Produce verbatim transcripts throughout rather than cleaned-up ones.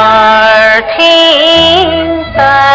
耳听得。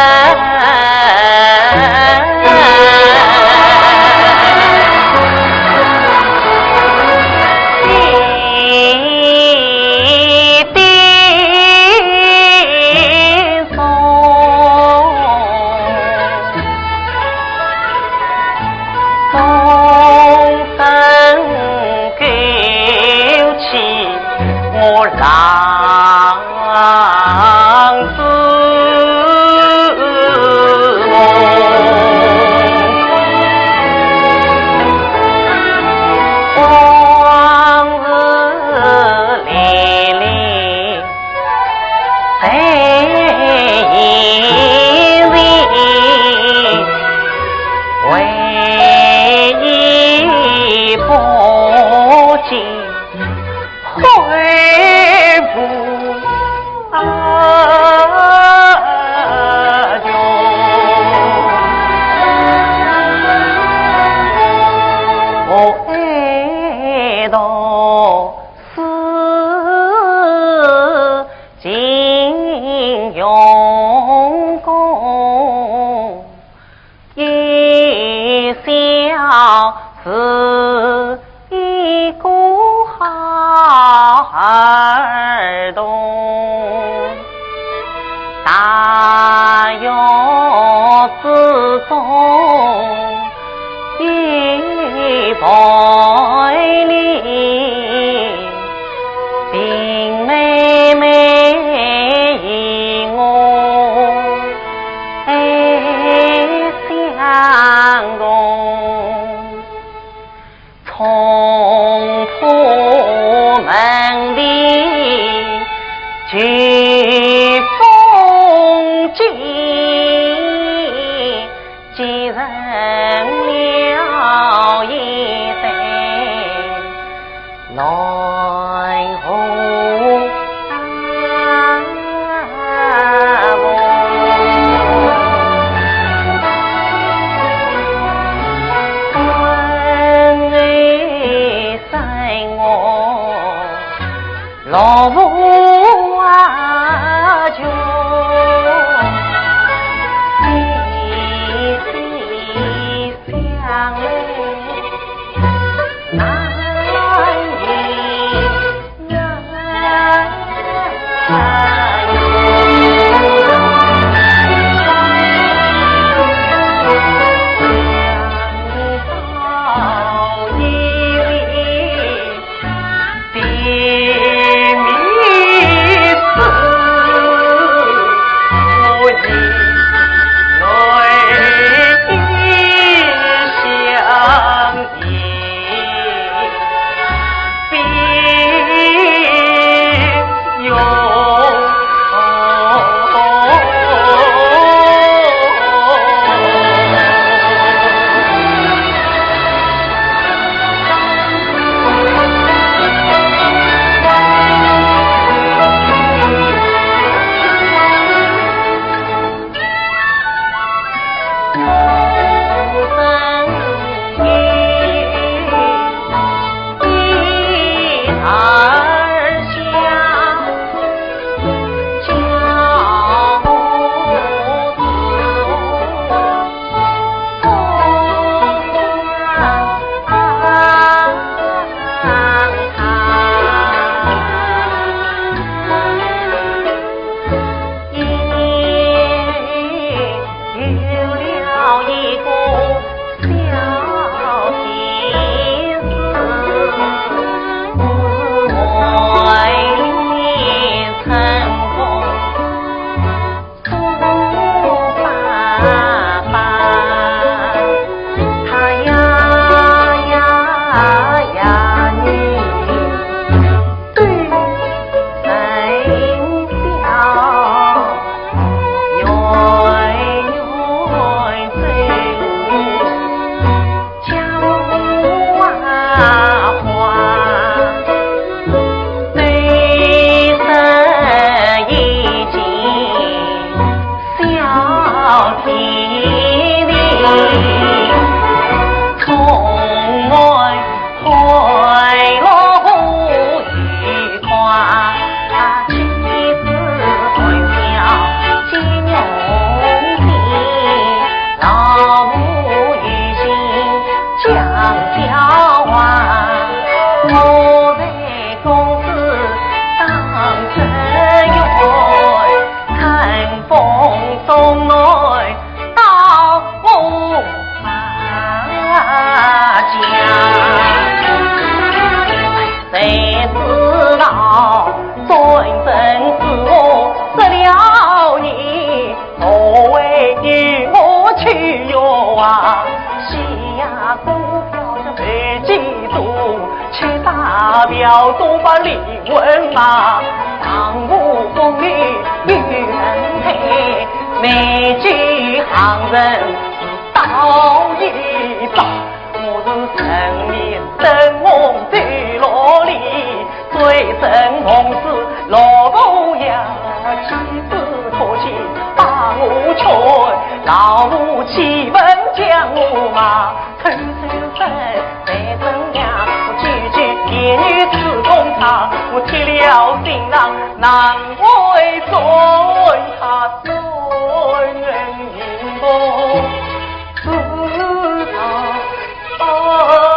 表东方李文马，上古风雨与人陪，每句行人是刀一把。我是人民生活最落力，最生梦是老不呀，妻子可惜把我劝，老母气愤将我骂。 偷偷分在怎样？句句言语刺痛他，我铁了心肠，难为情，他怎能明白？是他好坏。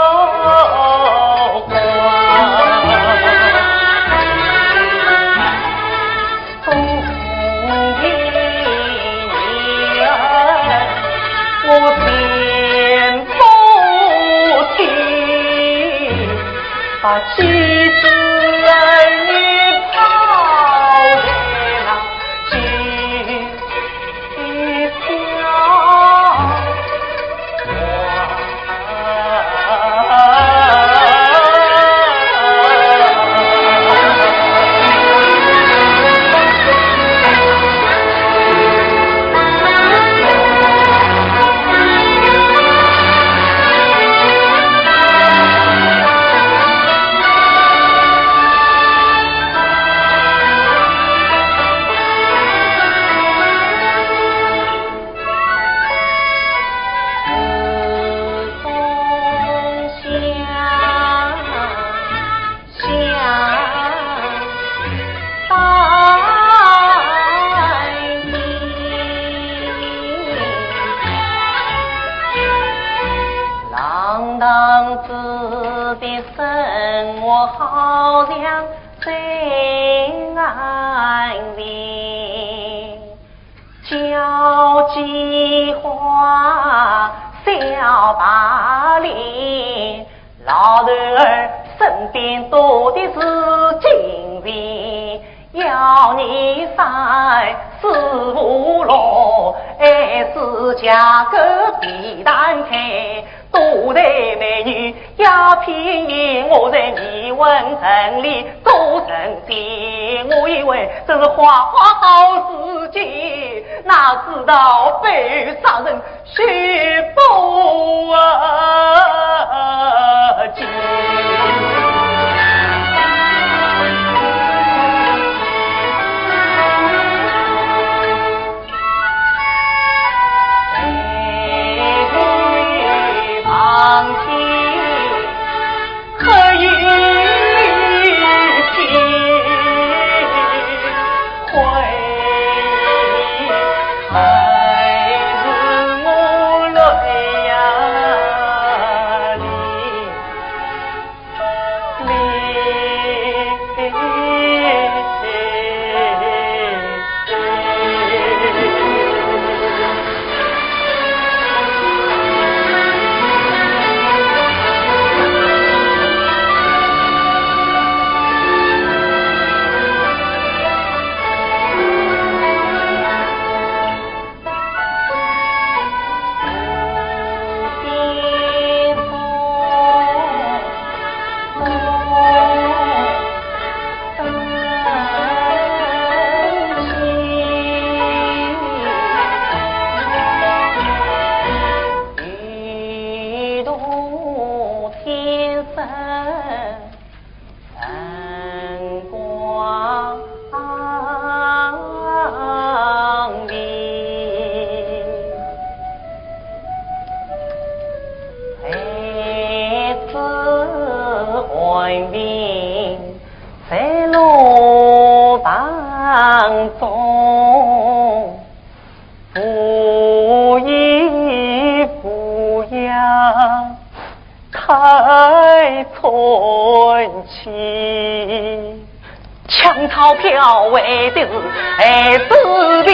抢钞票为的是害死人，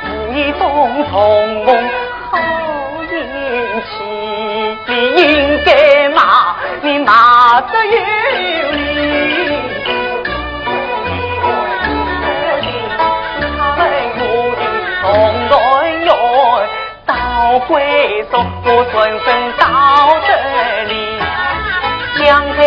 无意中中共好运气，你应该骂，你骂得有理。到归宿，我转身到这里。子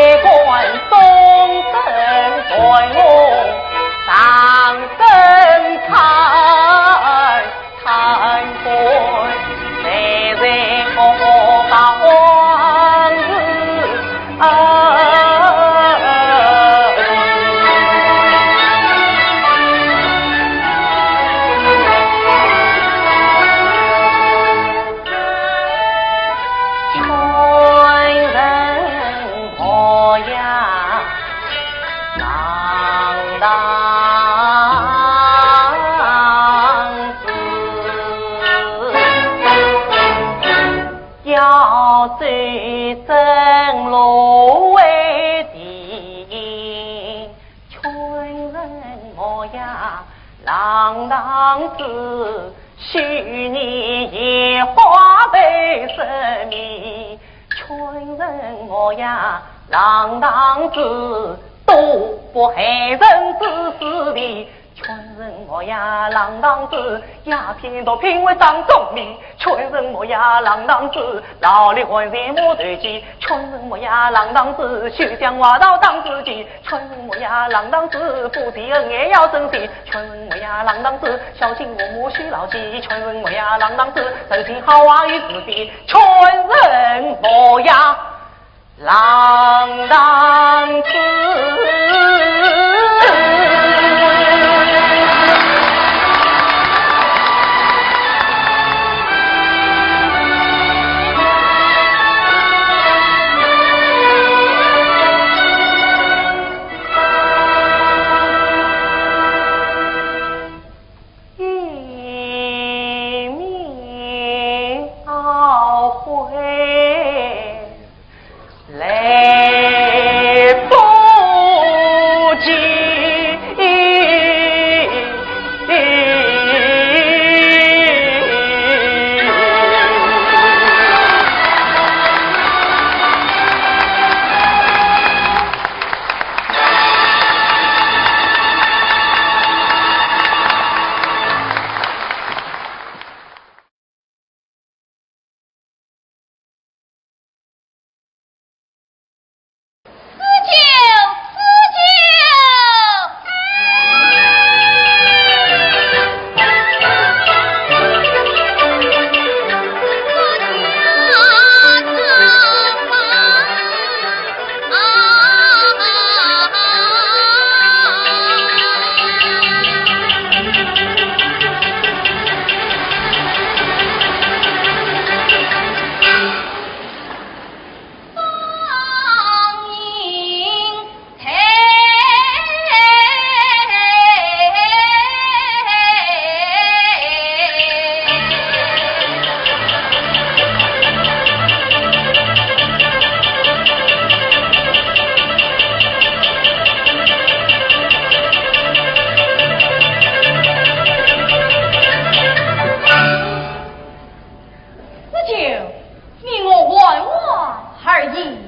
建，你我玩玩而已。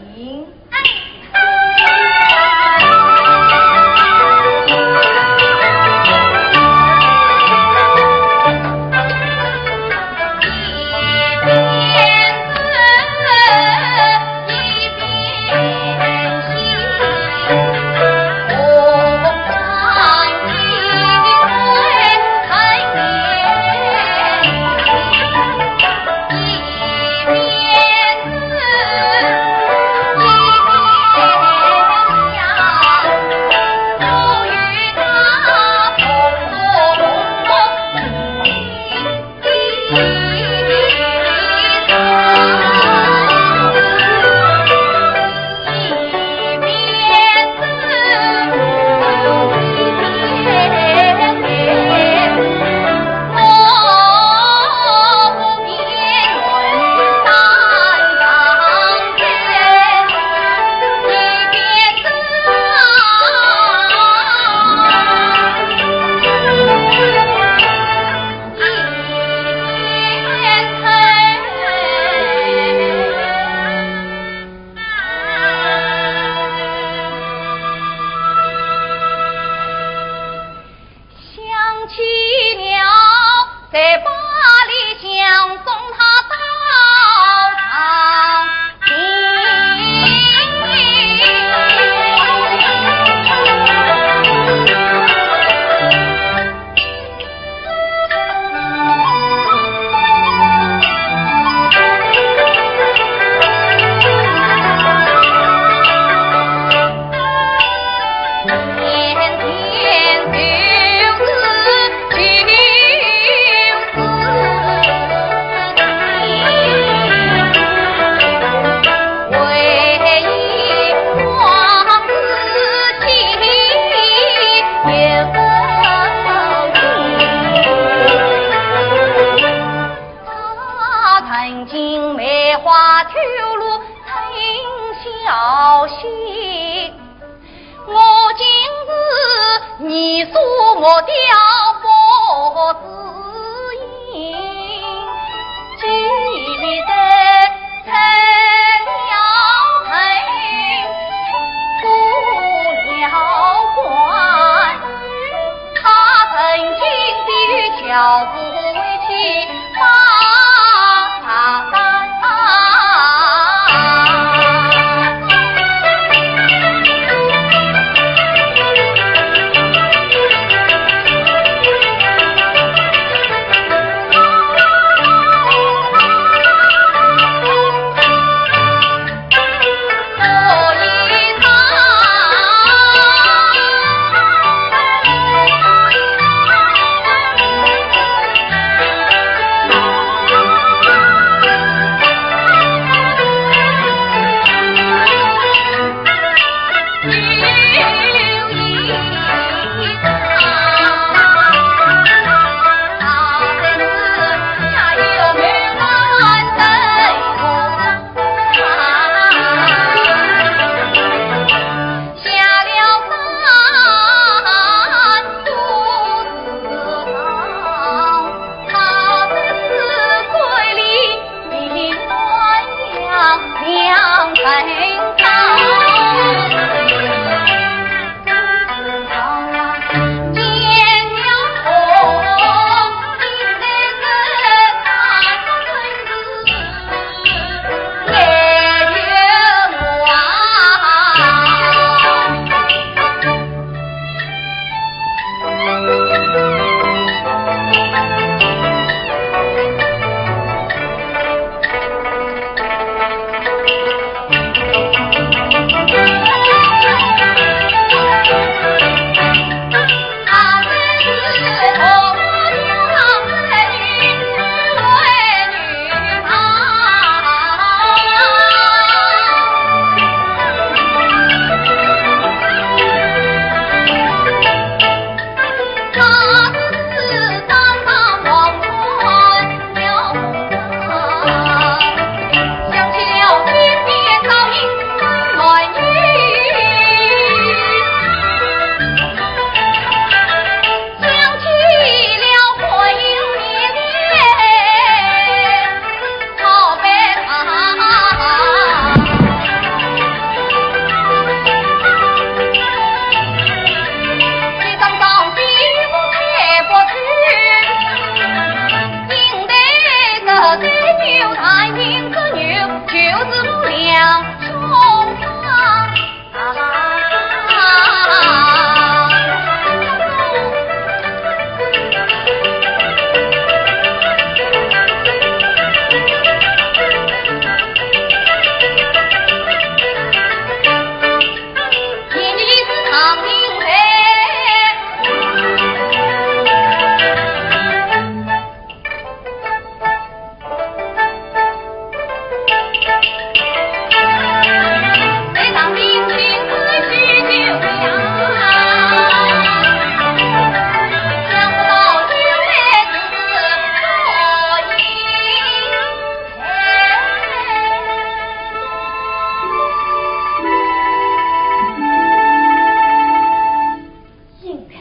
应该，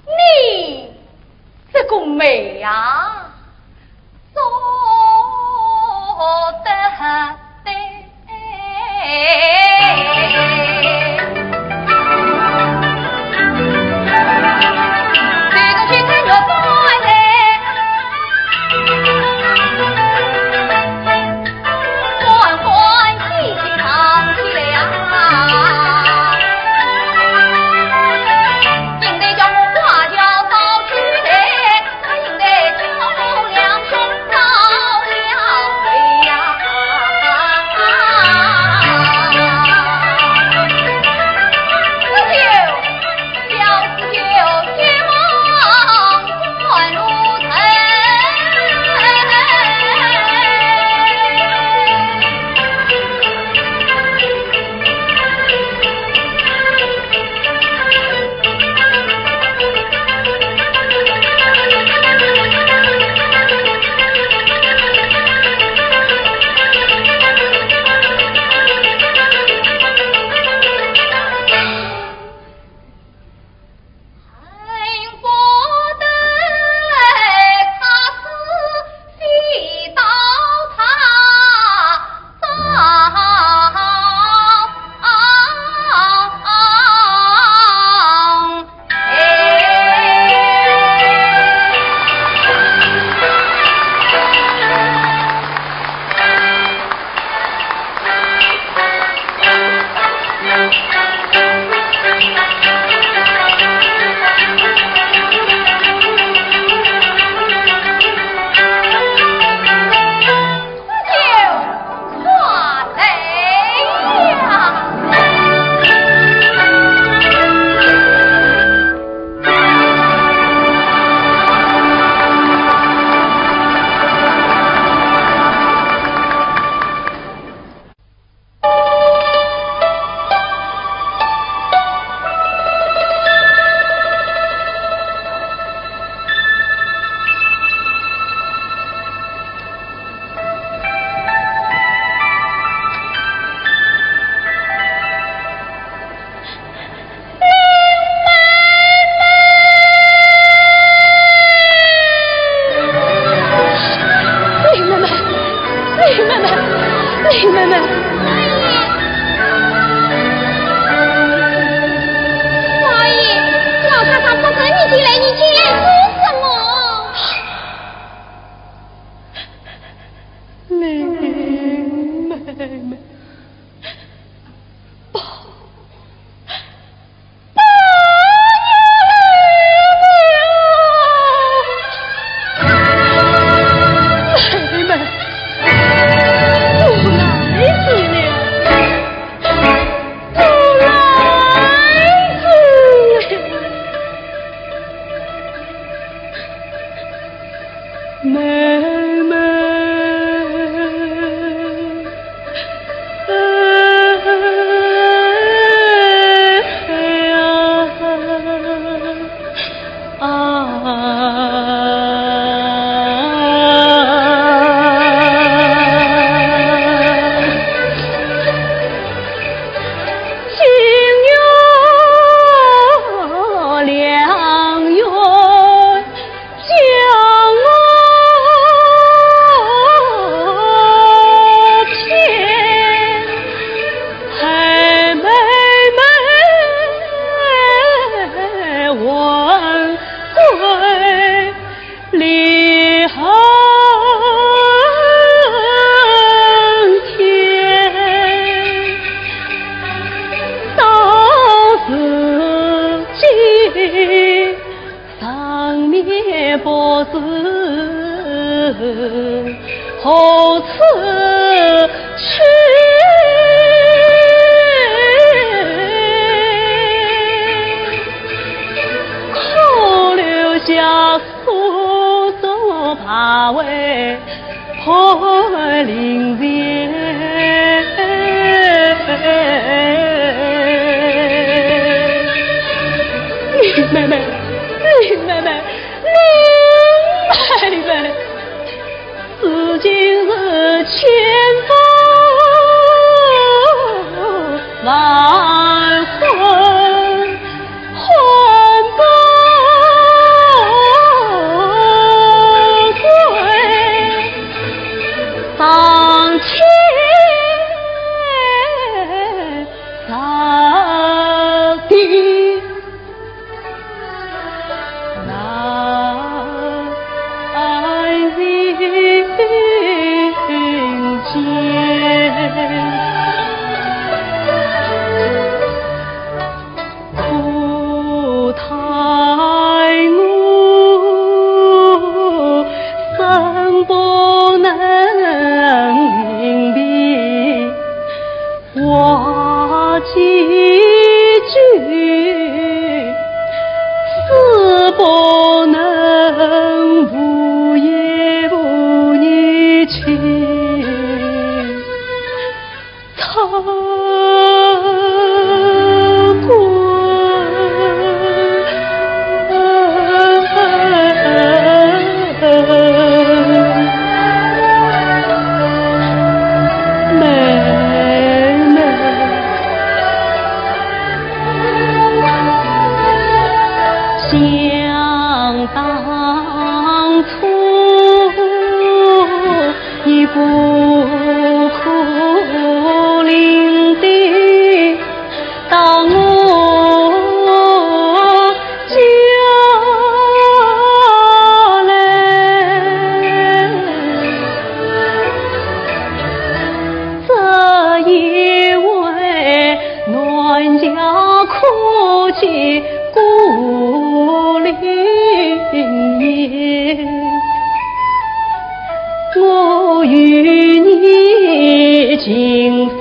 你这个媒啊，做得对。你来，你进来做什么？林妹妹，不，不要来了，妹妹，不来了。 不来哉。妹妹啊。 啊，心有良缘将我牵，妹妹还归 两天，到如今尚面不知何处去。 可留下苏州牌位陪灵前。林妹妹，林妹妹，林妹妹。 如今是千呼万唤，唤不回，上天上地。 难人间。苦叹我生不能平， 话几句，死不能无言无语去唱歌。妹妹，想当初，你孤苦伶仃 到我家来，这一回暖家可见孤零零。 我与你情深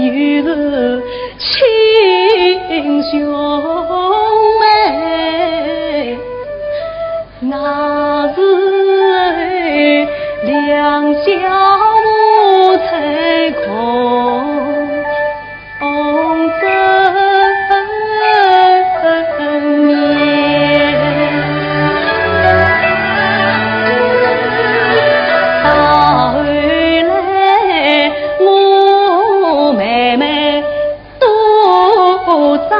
意重，亲兄妹，那时两小无猜空 红尘面。到后来，我妹妹多伤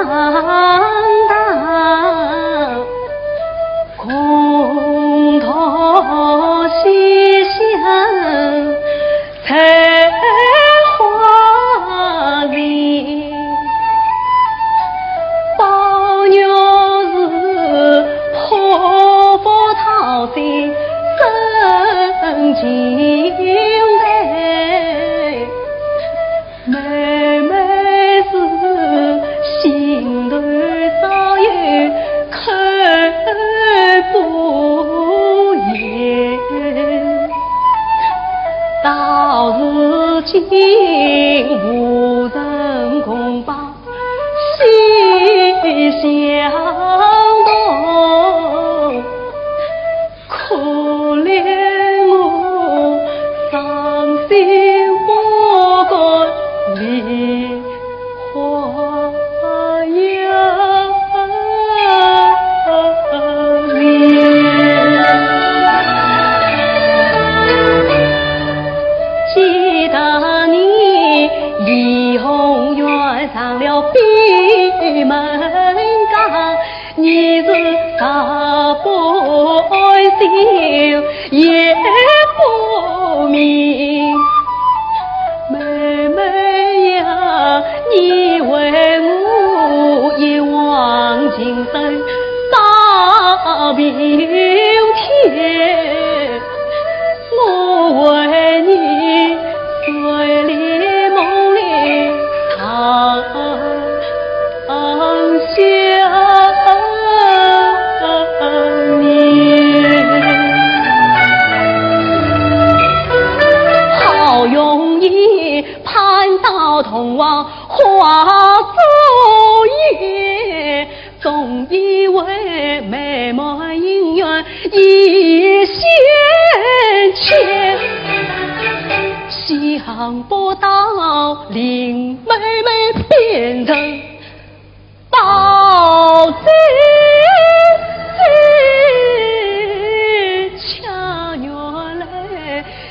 因无人共把心相通，可怜我伤心不敢理花呀。 记得你怡红院上了闭门羹，你是十分羞也不明。妹妹呀，你为我一往情深， 把明天，我为你睡里梦里常想你。好容易攀到洞房花烛夜， 总以为美满姻缘已显现，想不到令妹妹变成宝贝，恰原来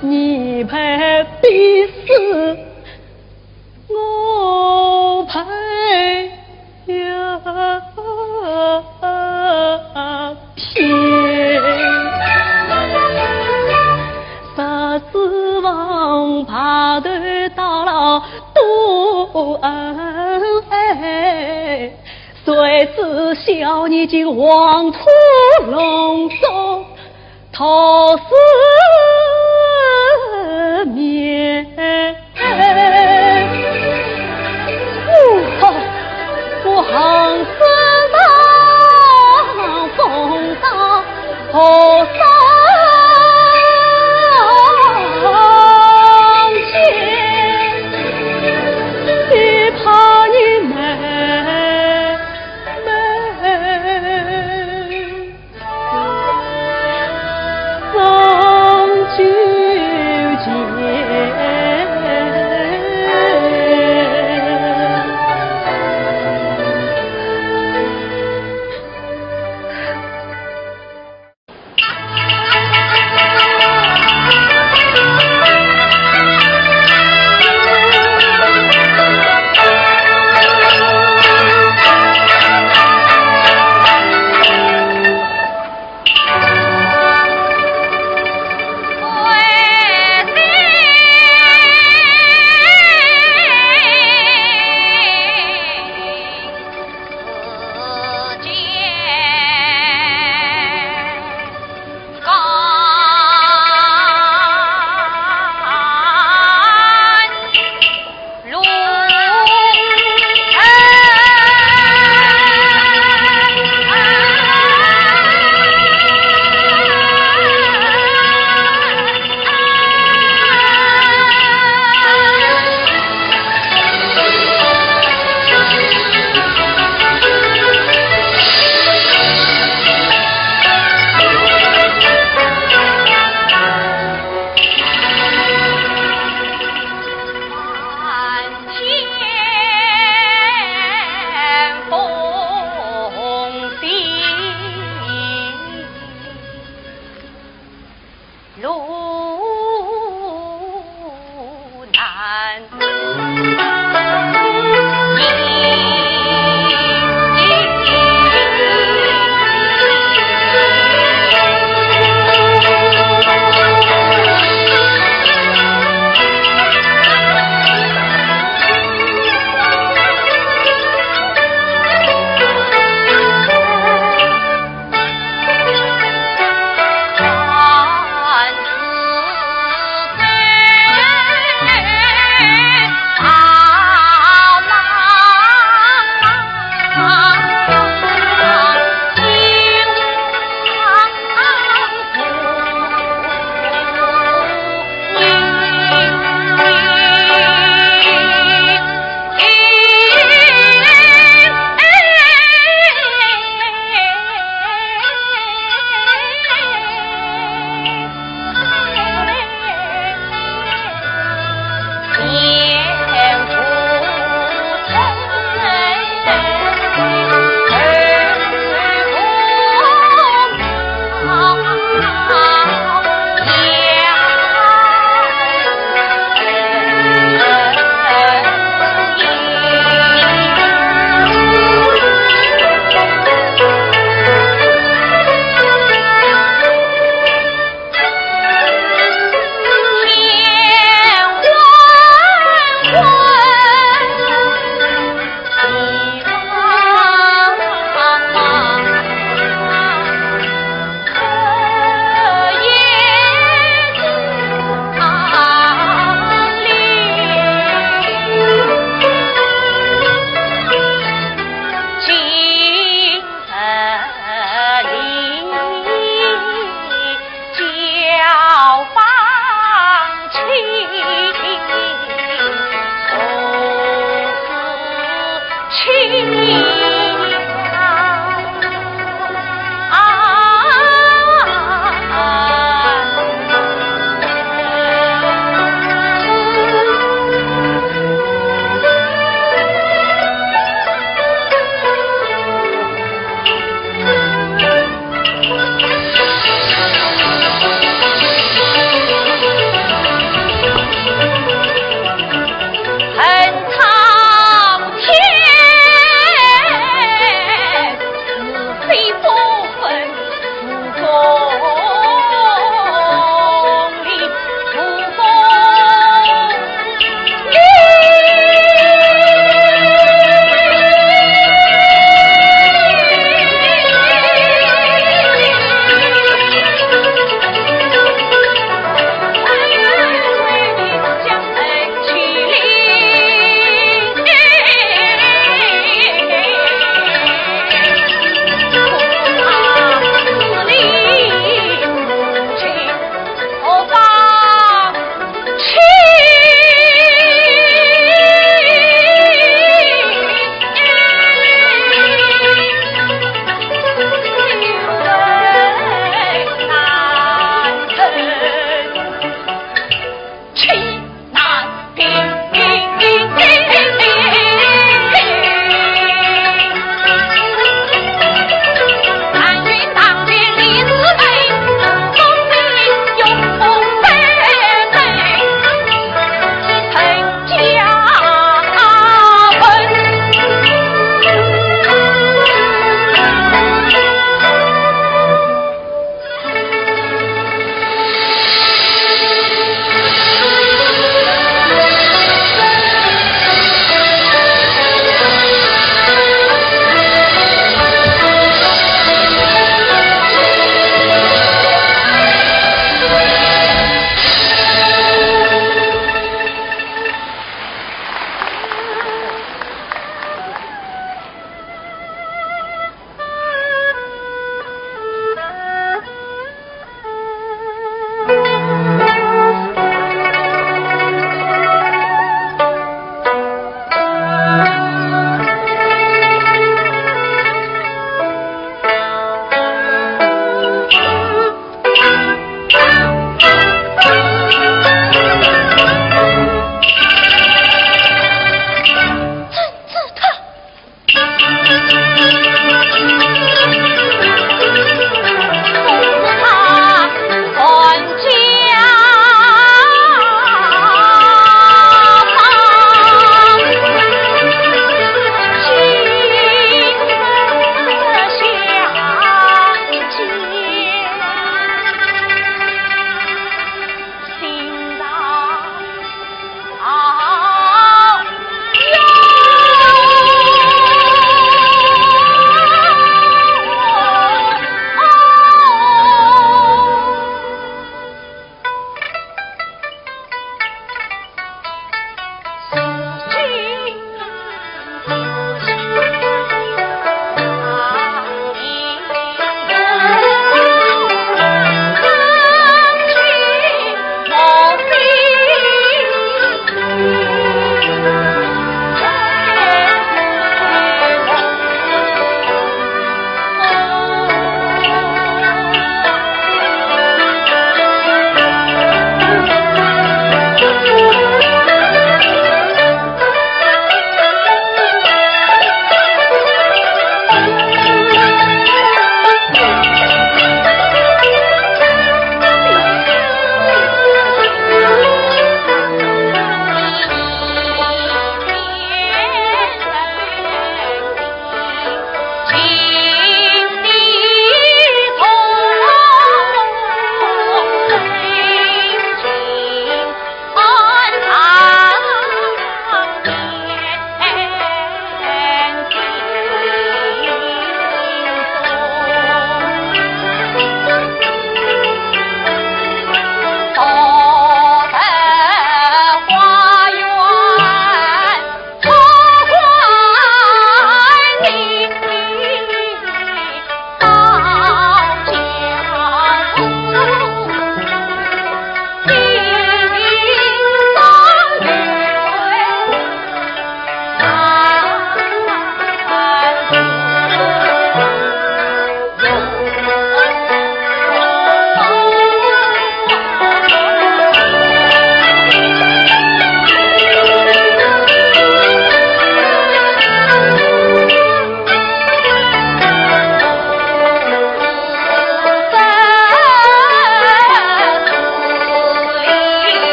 你配比死 我配呀偏。十四房爬头到老多恩爱，谁知晓你竟黄土弄洞， 桃色面。哦，我横生当风沙和尚间，只怕你妹妹 中秋节。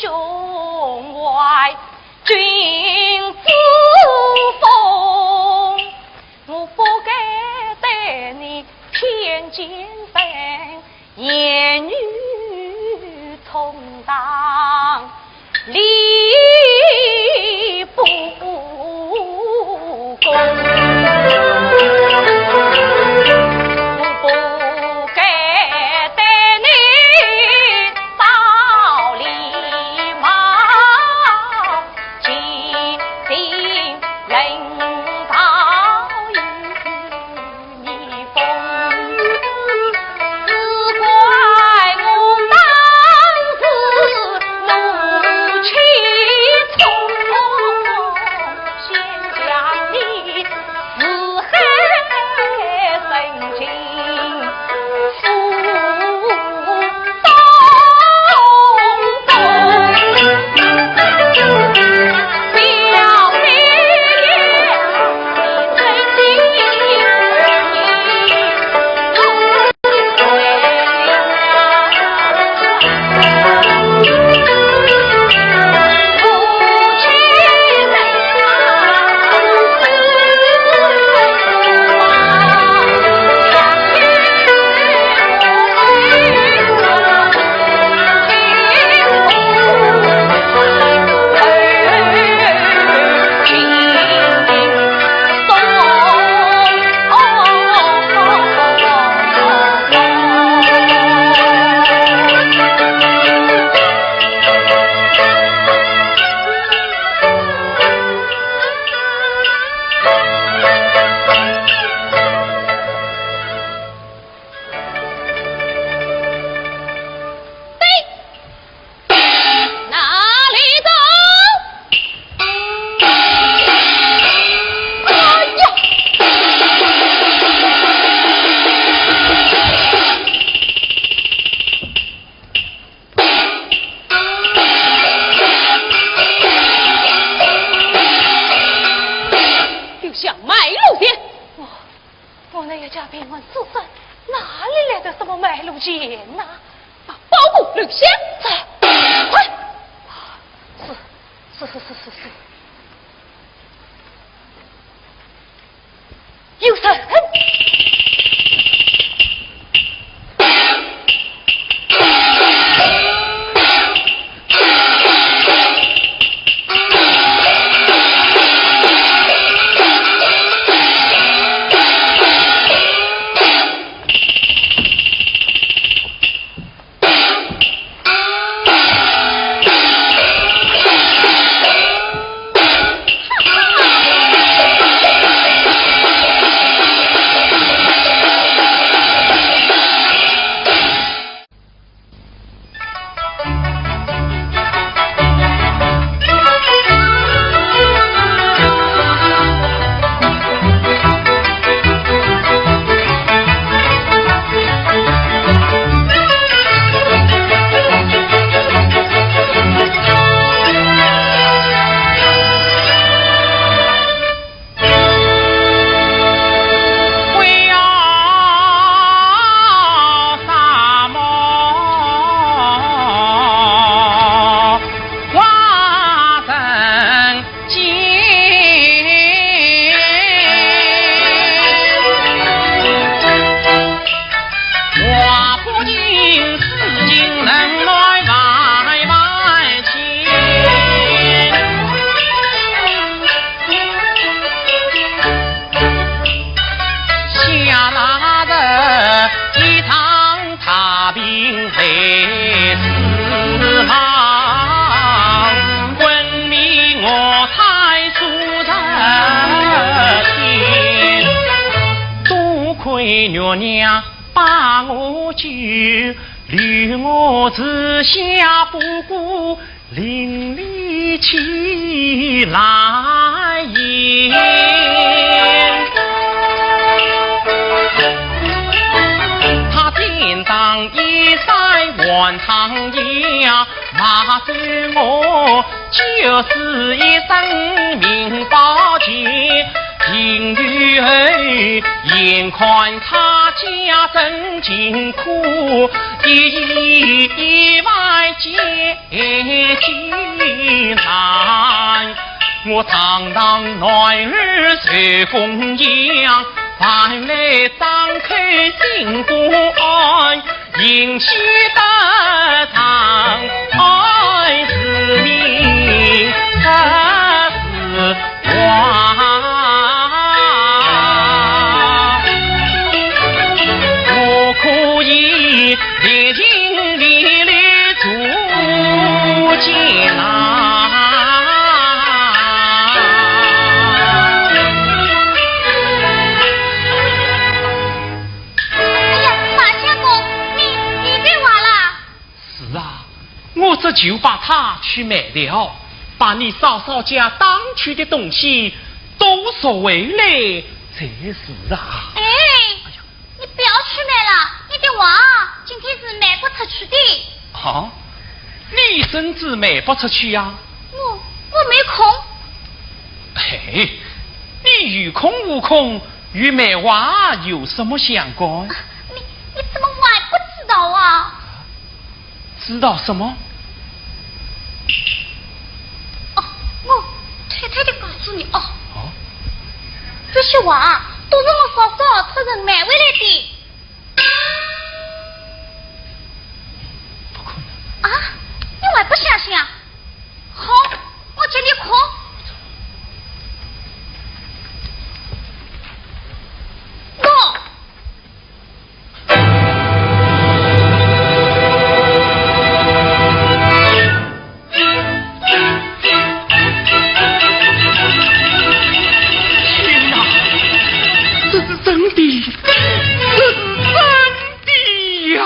胸怀君子风，我不该对你偏见分，言语冲撞理不公。我不该对你 道理嘛，既定人道与你风。只怪我当时怒气冲，先将你 四海人情付东风。小妹也真心。哪里走？哎呀！又想卖路钱？我，我那一家平安之身，哪里来的什么卖路钱呐？把包裹留下。在。快！是，是，是，是，是，是。 有人！家政勤苦，一一万件艰难。我堂堂男儿受供养，饭来张口心不安，行乞得糖，安是命，得是 我可以历尽历历足艰难。哎呀，马相公，你，你别忘了。 是啊，我这就把它去卖掉，把你嫂嫂家当去的东西都赎回来才是啊。哎，你不要去卖了，你的画今天是卖不出去的。啊？你怎知卖不出去呀？我，我没空。嘿，你有空无空与卖画有什么相关？你，你怎么还不知道啊？ 知道什么？哦，我偷偷地告诉你哦。哦？这些画都是我嫂嫂托人买回来的。不可能。啊？你还不相信啊？好，我给你看。喏。 天哪，这是真的，这是真的呀！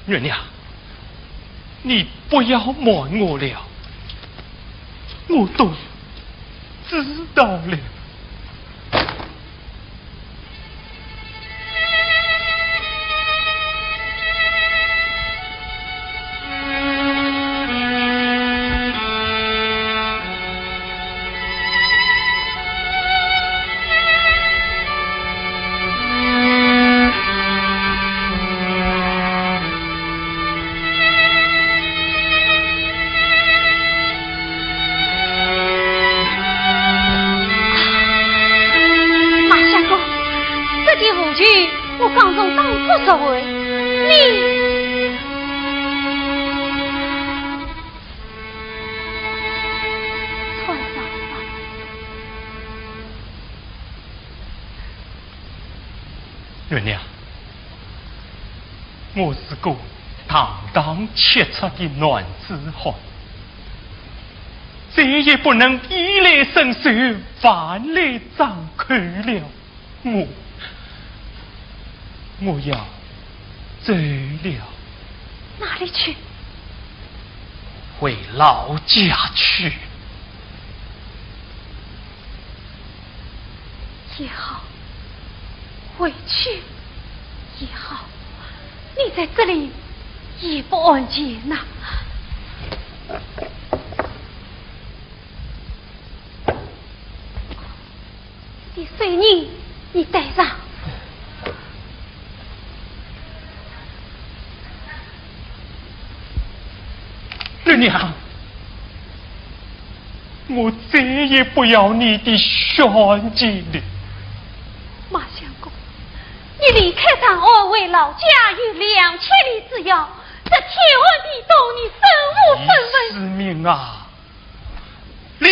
月娘，你不要瞒我了，我都知道了。 马相公，这件事情我刚从当铺说完，你……穿上吧。 月娘，我是个堂堂七尺的男子汉，再也不能衣来伸手，饭来张口了。我，我要走了。哪里去？回老家去。 也好，回去也好，你在这里也不安全呐。你随你，你带上。 月娘，我再也不要你的小姐了。马相公，你离开长安回老家有两千里之遥，这天寒地冻，你身无分文。李世民啊，李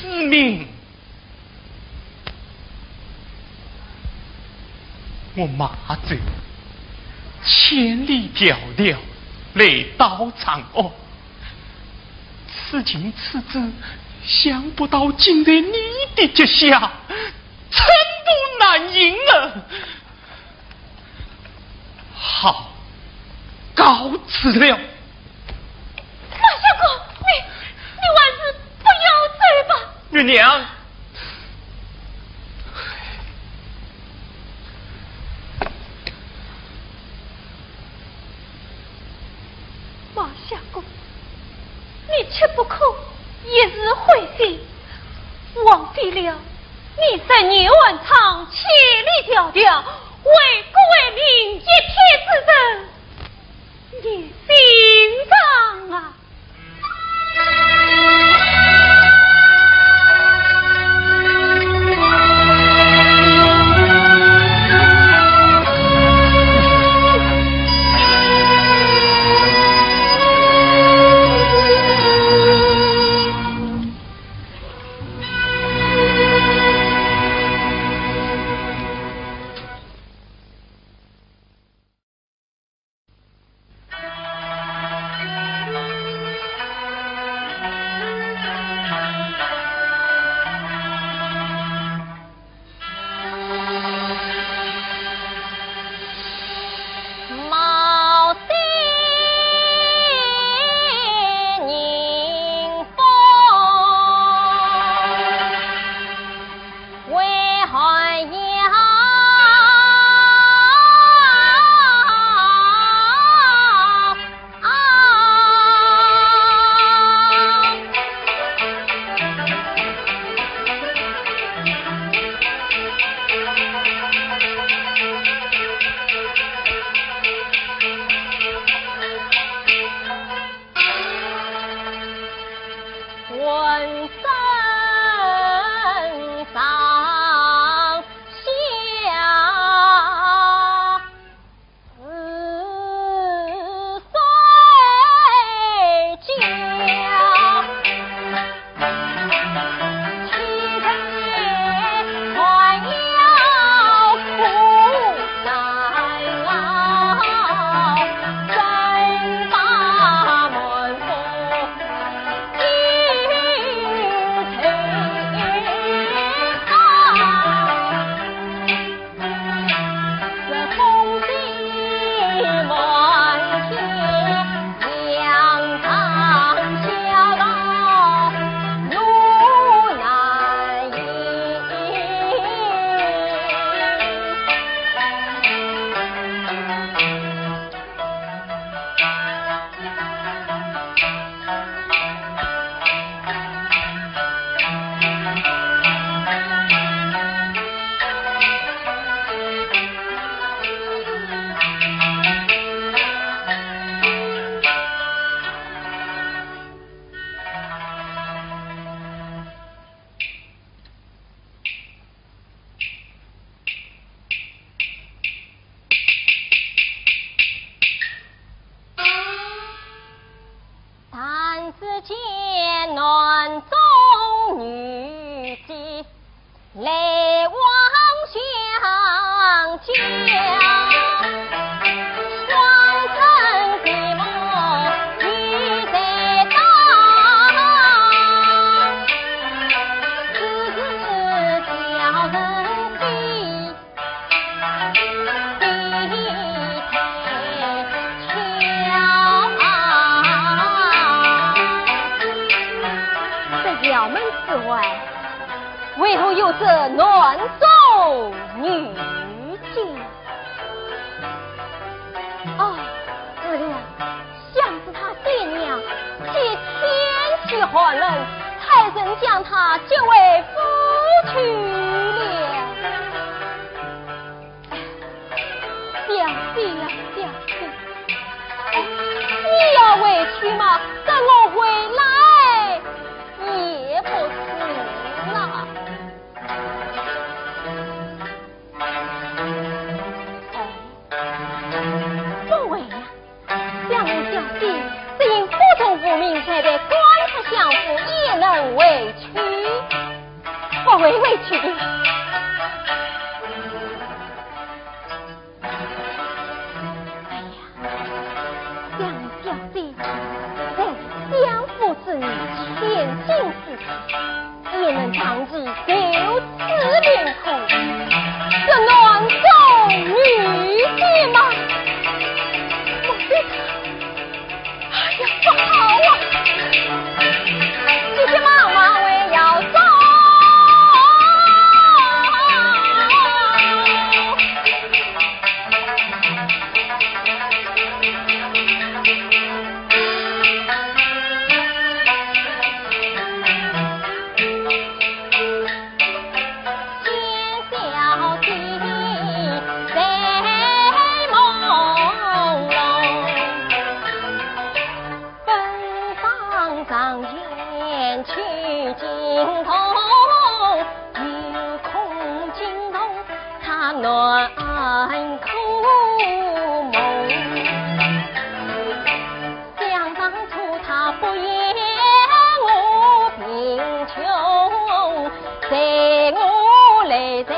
世民！ 我马走千里迢迢来到长安，此情此景，想不到竟在你的脚下，寸步难行啊！好，告辞了。马相公，你，你还是不要走吧。月娘， 马相公，你切不可一时灰心，枉费了你十年寒窗，千里迢迢，为国为民一片之诚，你心伤啊！见男中女婿来往相交，双生的母女在当，只是叫人比 这衙门之外，为何有这男中女进？哦，是了， 想是他爹娘借天气寒冷，派人将他接回府去了。哎，小姐呀，小姐，哎，你要回去嘛，等我回来也不迟啦。 哎，不会呀，想我小姐只因府中无名，才被赶出相府，焉能回去？不会回去的。哎呀，想我小姐在相府之内，千金之体， 焉能长期受此凌苦？这男中女进嘛，莫非他……哎呀，不好啊！急急忙忙回要走。 见小姐在梦中，奔放上前去惊动，又恐惊动她难可梦。 想当初他不言我贫穷，待我来在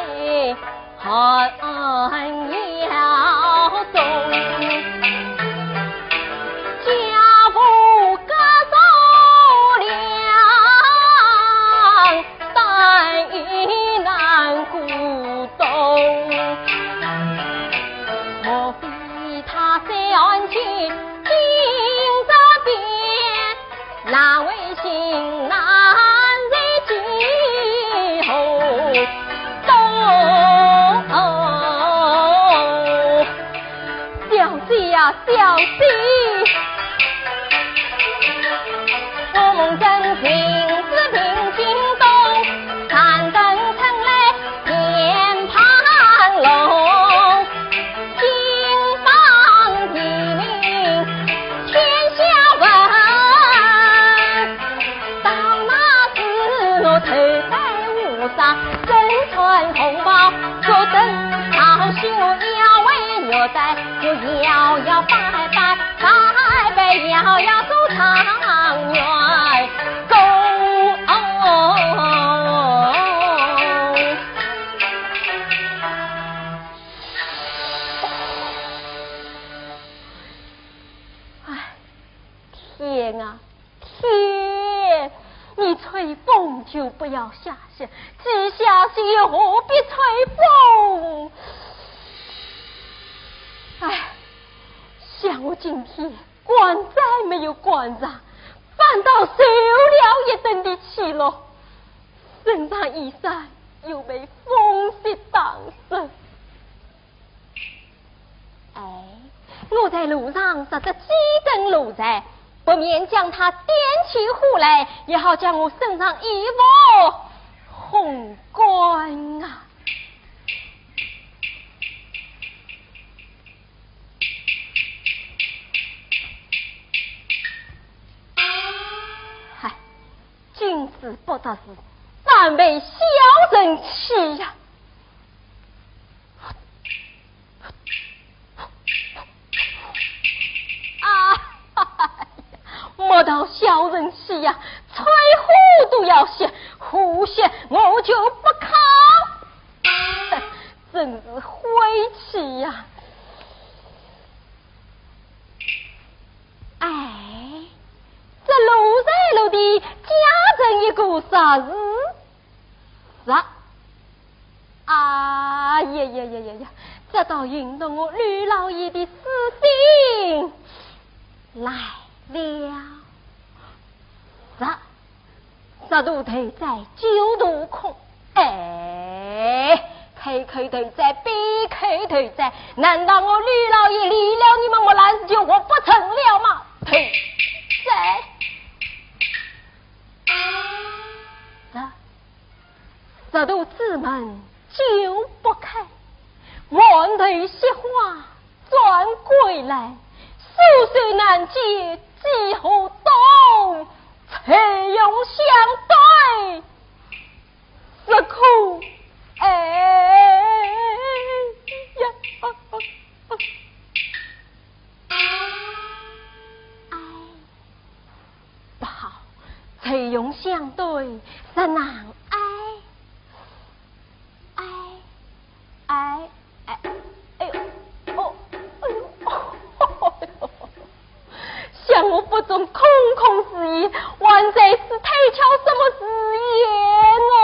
寒窑中，家无隔宿粮， 担忧难过冬。莫非他在案前经着变，难为情难在几何冬？ 小姐呀，小姐！我梦见秦子平进东，三等春来天盘龙，金榜题名天下闻。到那时我头戴乌纱，身穿红袍，脚蹬好靴，腰围玉带， 我摇摇摆摆，摆摆摇摇走状元宫。哎，天啊， 天，你吹风就不要下雪，既下雪又何必吹风？哎，想我今天赶斋没有赶上，反倒受了一顿的气咯，身上衣衫又被风雪打湿。 哎，我在路上拾得几根炉柴，不免将它点起火来，也好将我身上衣服烘干啊。嗨，君子不得志，反被小人欺呀！ 啊，哈哈，莫得小人气呀，吹胡都要歇，胡歇我就不考。真是晦气呀！哎，这路在路的家人一个啥事？啥？ 啊呀呀呀呀呀，这倒引得我吕老爷的私心来了。这，这都头在九度空，哎，开口头在，闭口头在，难道我吕老爷离了你们莫兰就我不成了吗？头在。这 这都子门就不开，满头雪花转归来，岁岁难见几何冬，翠云相对，是苦，哎呀！哎。 不好，翠云相对，实难挨。哎，哎，哎，哎呦，哦，哎呦，哦，像我腹中空空如也，还在此推敲什么时言哦？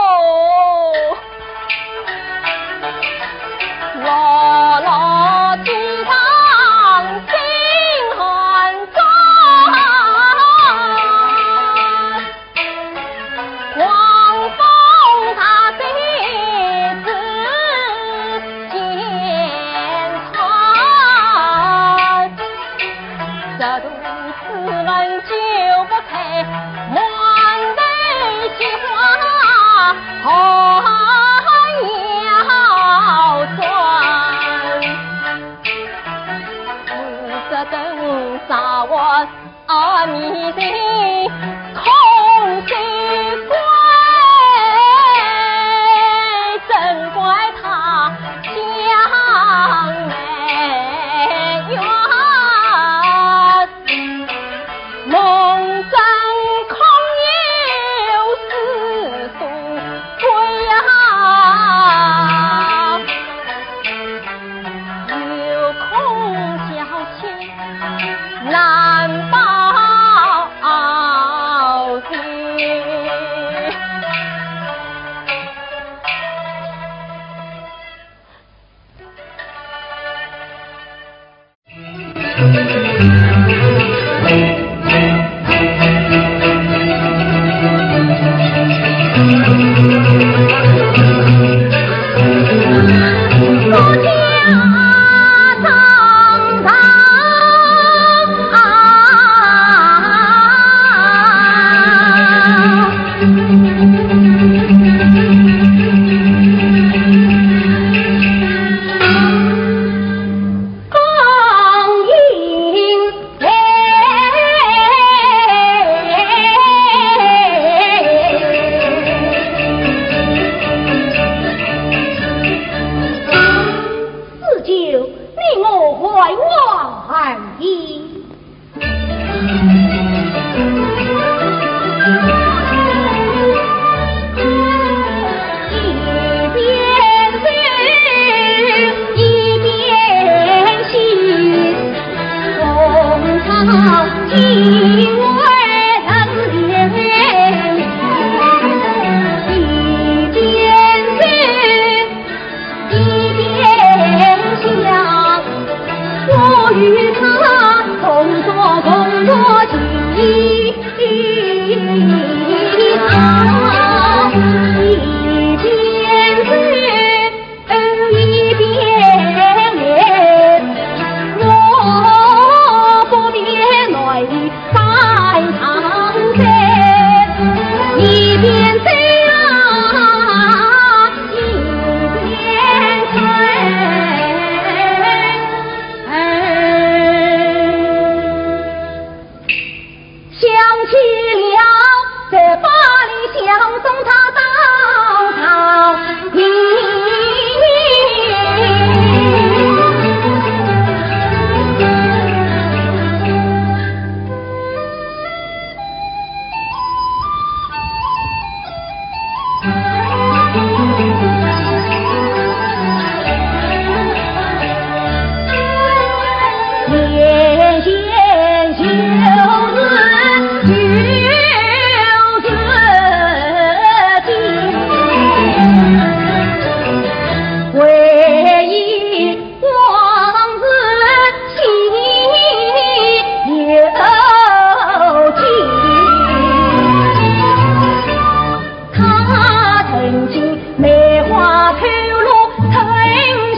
他曾经梅花吐露春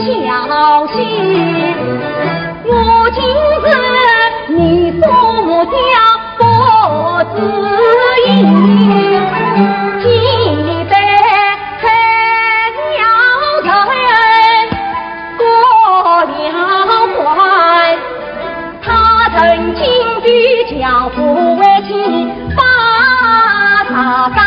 宵心，我今日你所教不知音，几杯春宵人过了关。 他曾经的脚步为情把他赶。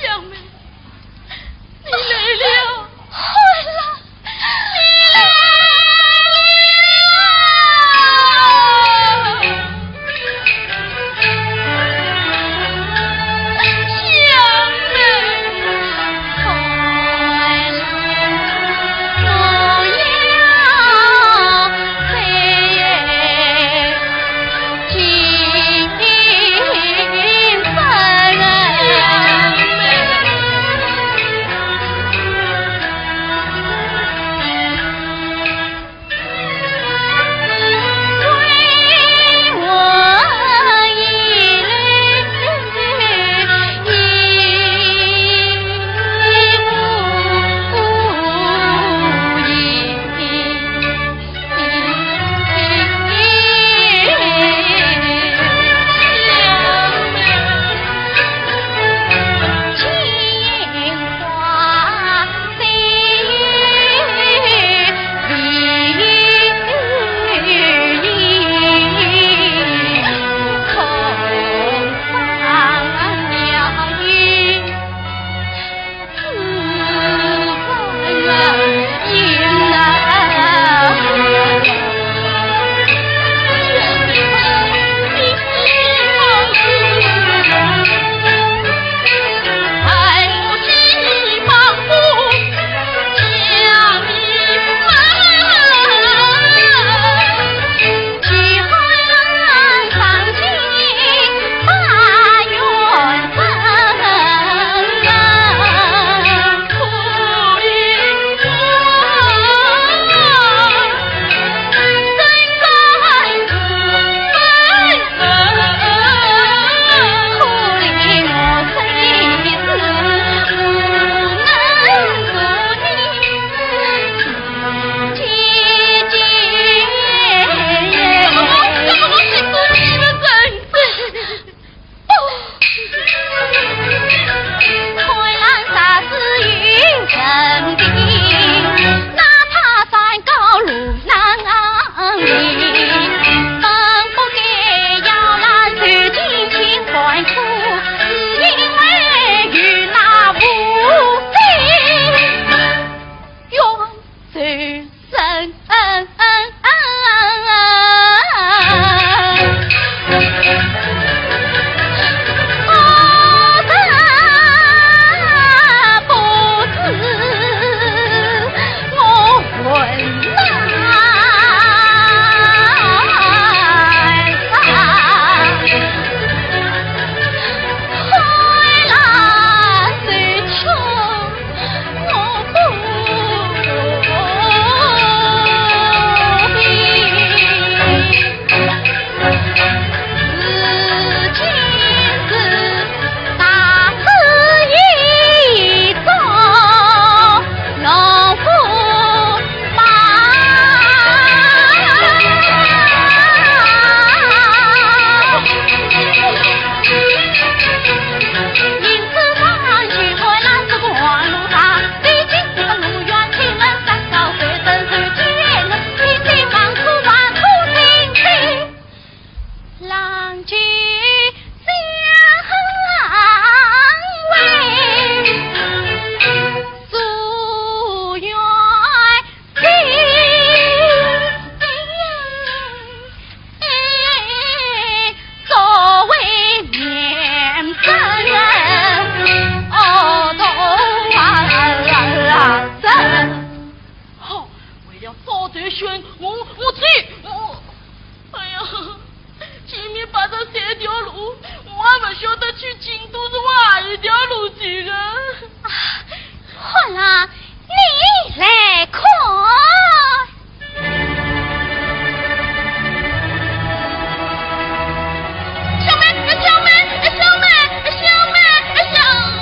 香妹，你来了。好了，你来了。香妹。 好，为了赵传宣，我，我去，我，哎呀，前面排着三条路，我还勿晓得去京都是往何一条路去个。啊，好啦，你来看。小妹，小妹，小妹，小妹，小妹。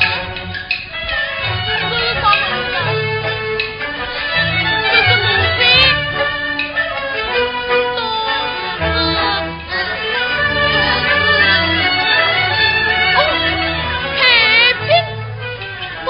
哦，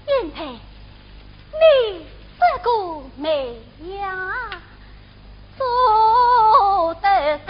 原配，你这个媒呀，做得是。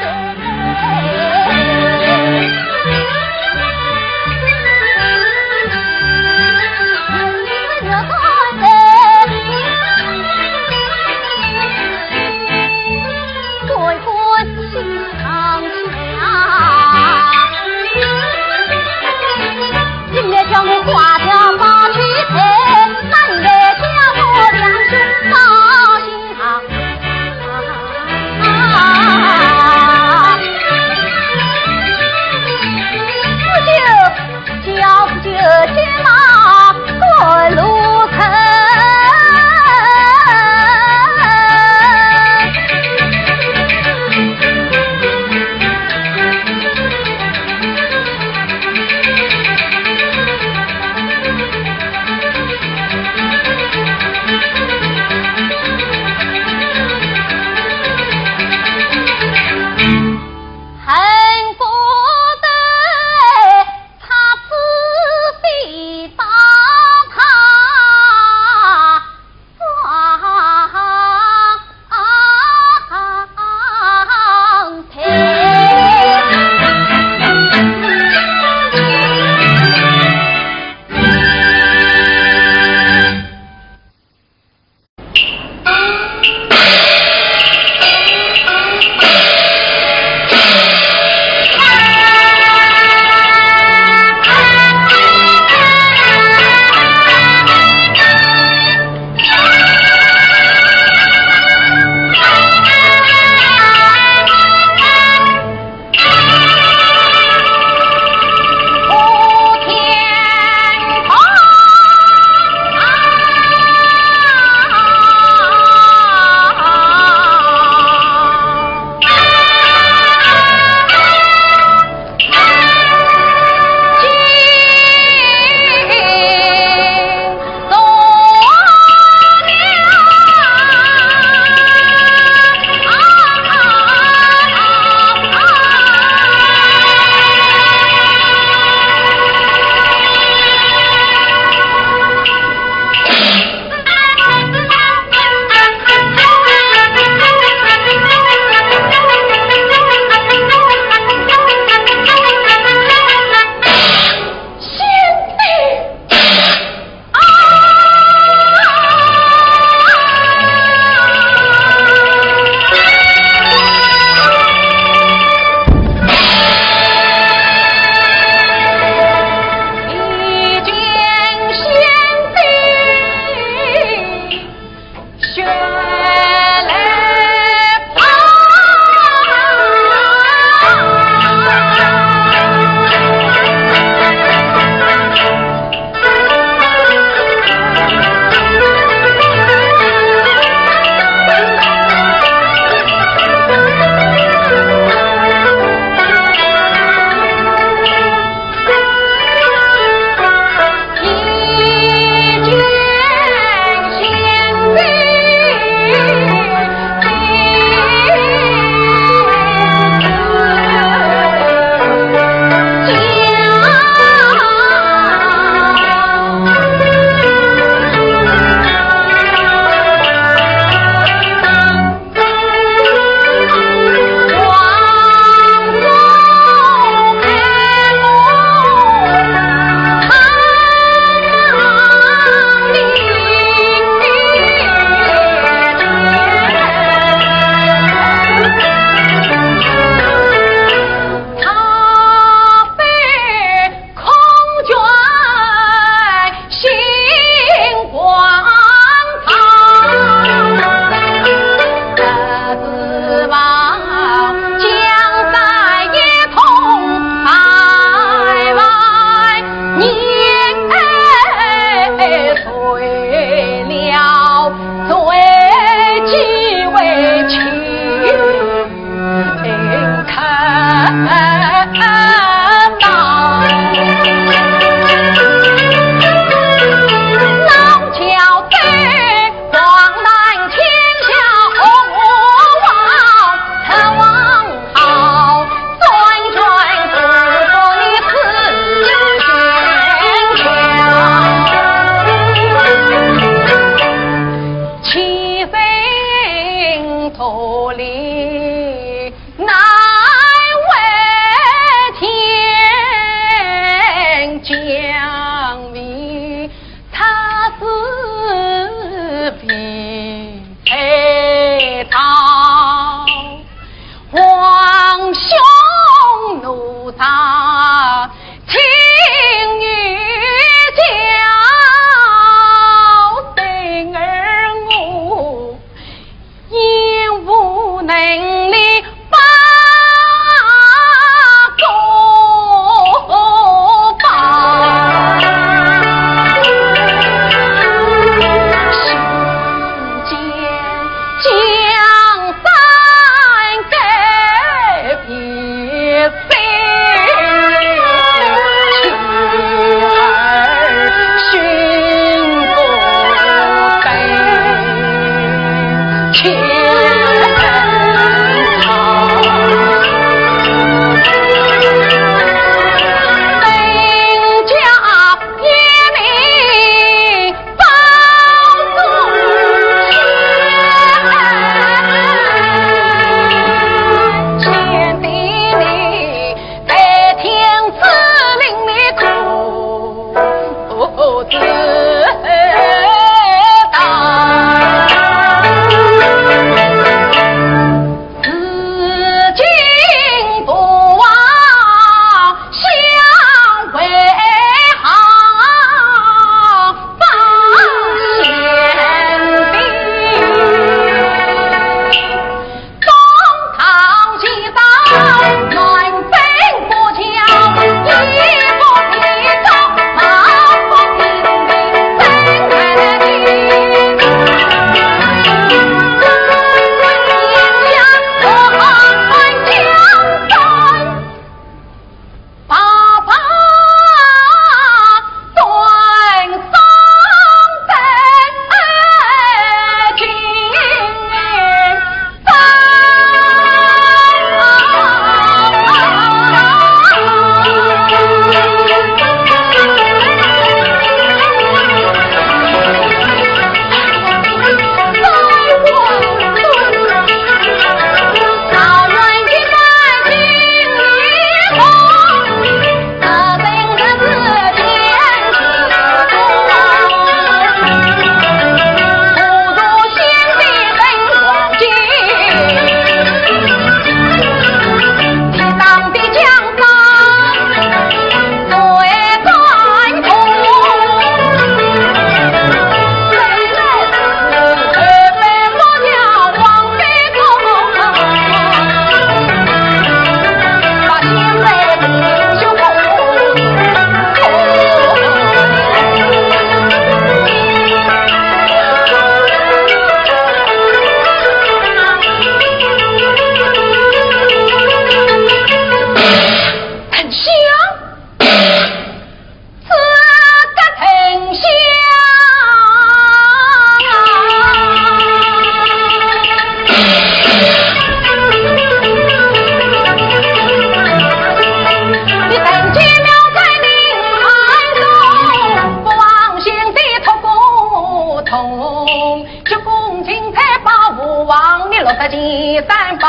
六十前三百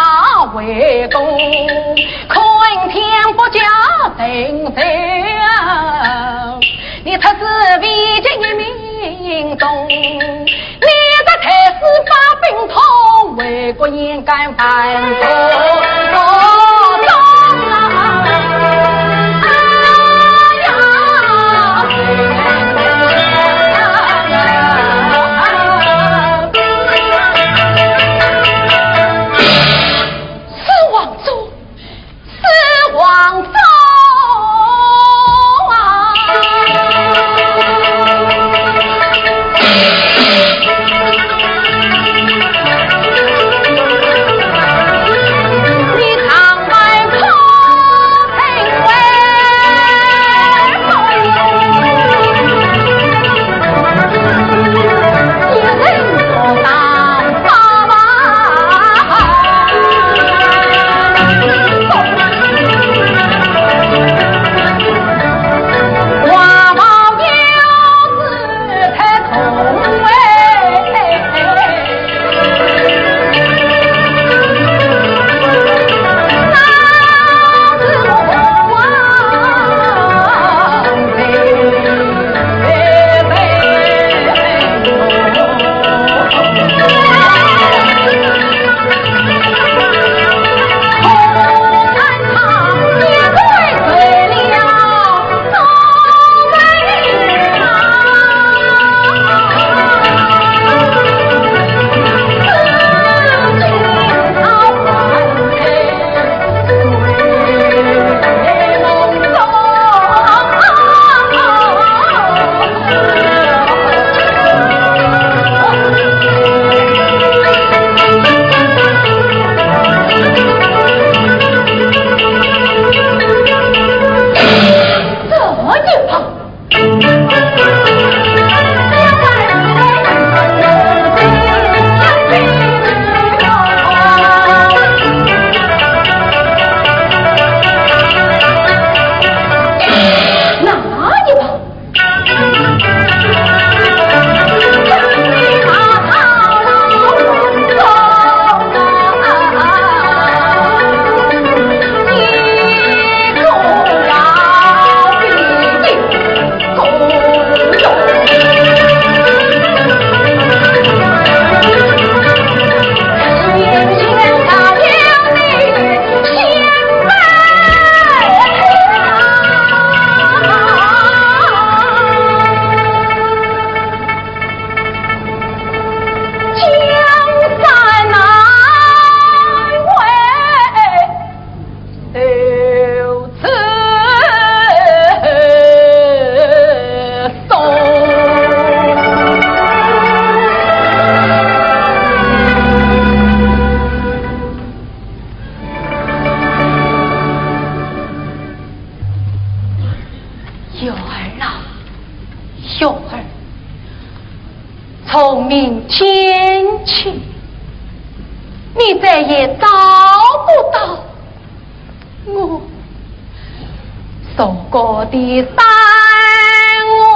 回宫，看天不叫定罪啊！你出师未及一命中，你这太师把兵痛，为国应该反动啊！哎呀！ 四皇祖，四皇祖啊！你常伴空城为 月儿啊，月儿，从明天起，你再也找不到 我，祖国的山河。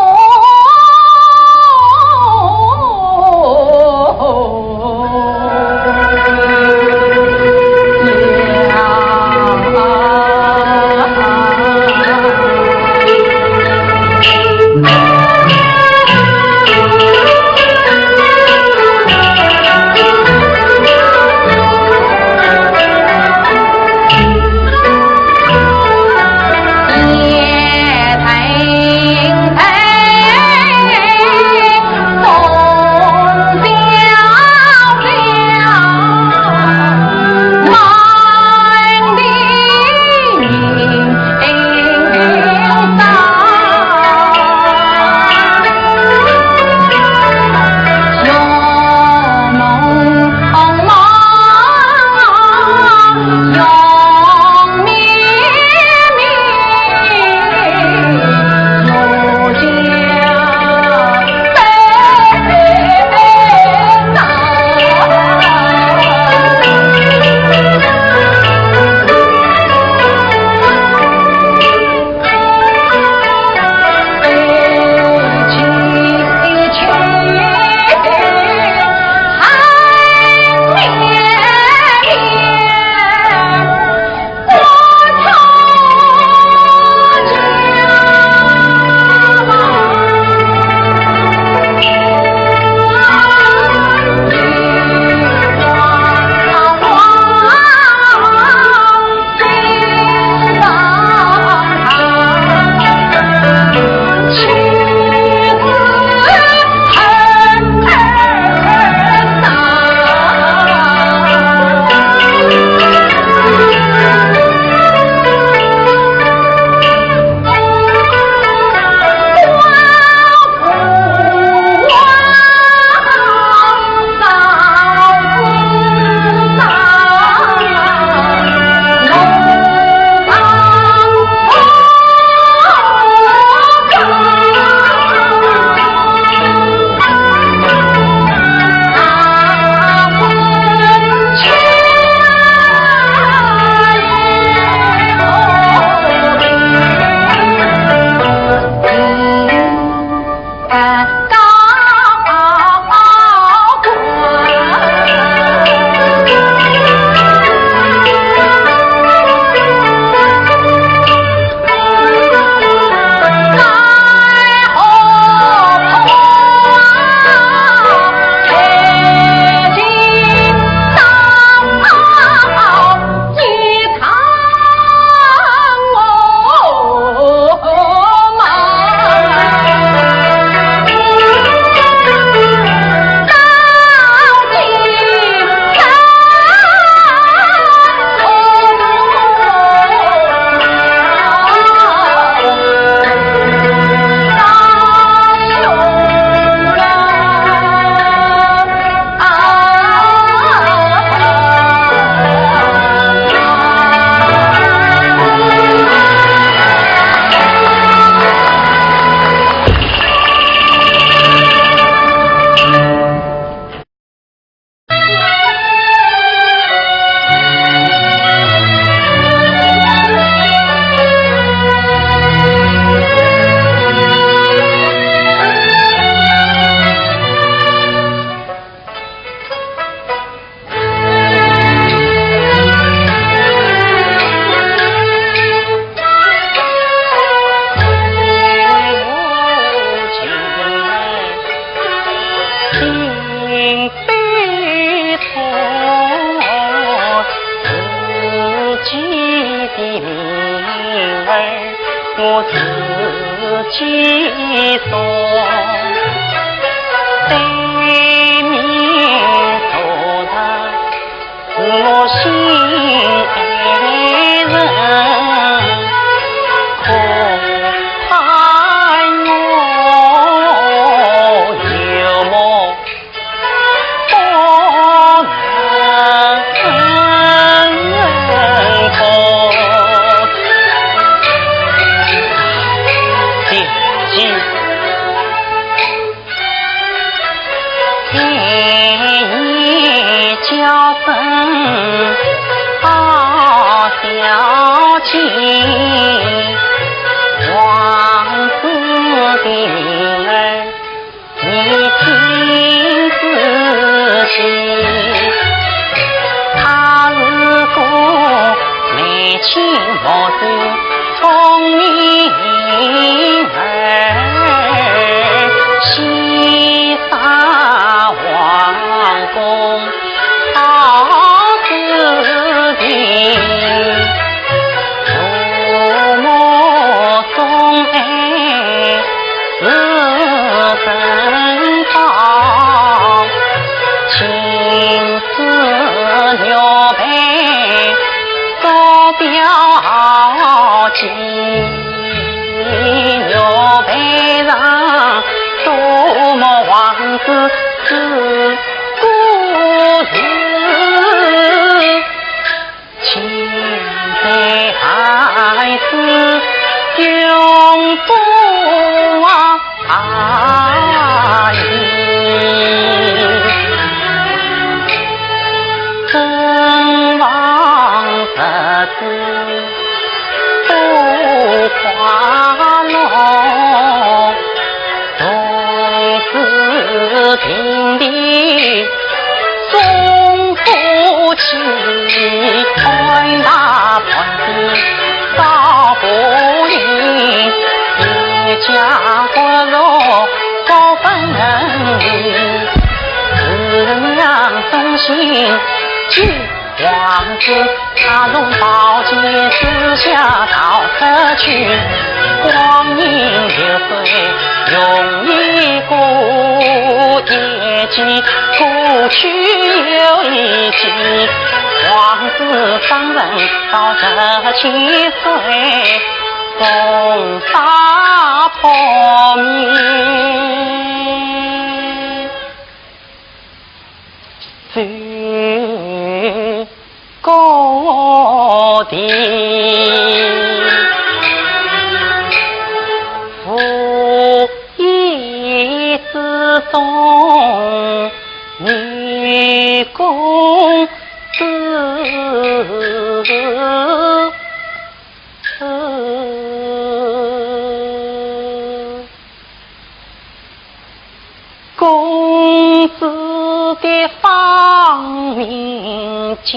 公子的芳名叫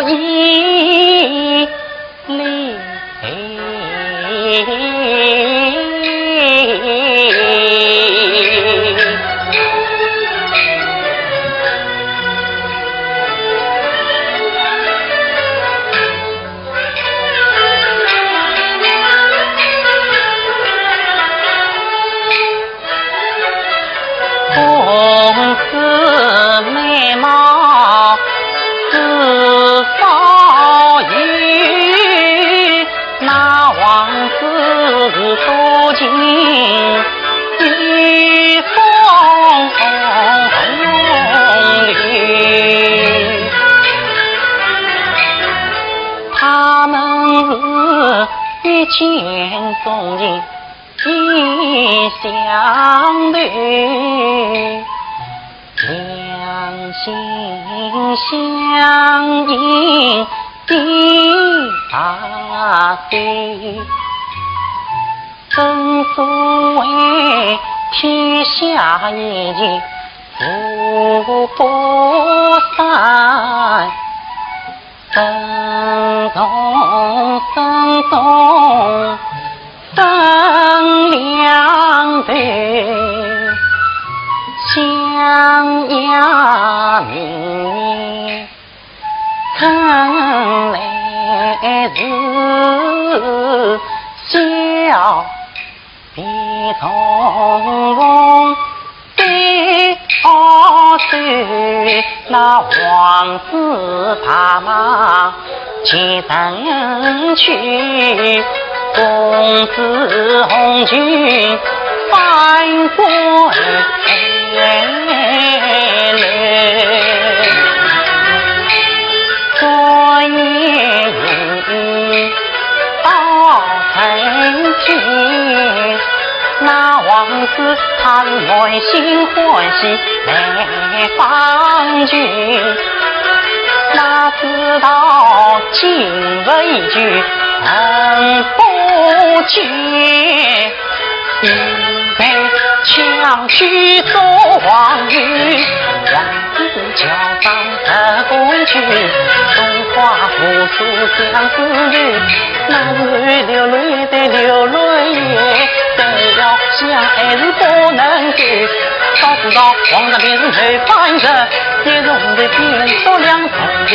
一礼。 公子美貌似宝玉，那王子多情与风流。他们是一见钟情， 心相投，两心相印的大手。正所谓天下一见无不散， 人同人中生两头，相依命运春来时，笑 比重逢对我对，那王子白马前程去，公子红裙翻过来。 昨夜云雨到成天，那王子他是满心欢喜来访君。哪知道今日依旧人不见。 一杯巧酒诉黄鱼，王子桥上折弓去，松花扶疏相思愁。那时候流泪的流泪眼，怎样想还是不能够。早知道王子便是谋反人，一同的便做两重楼。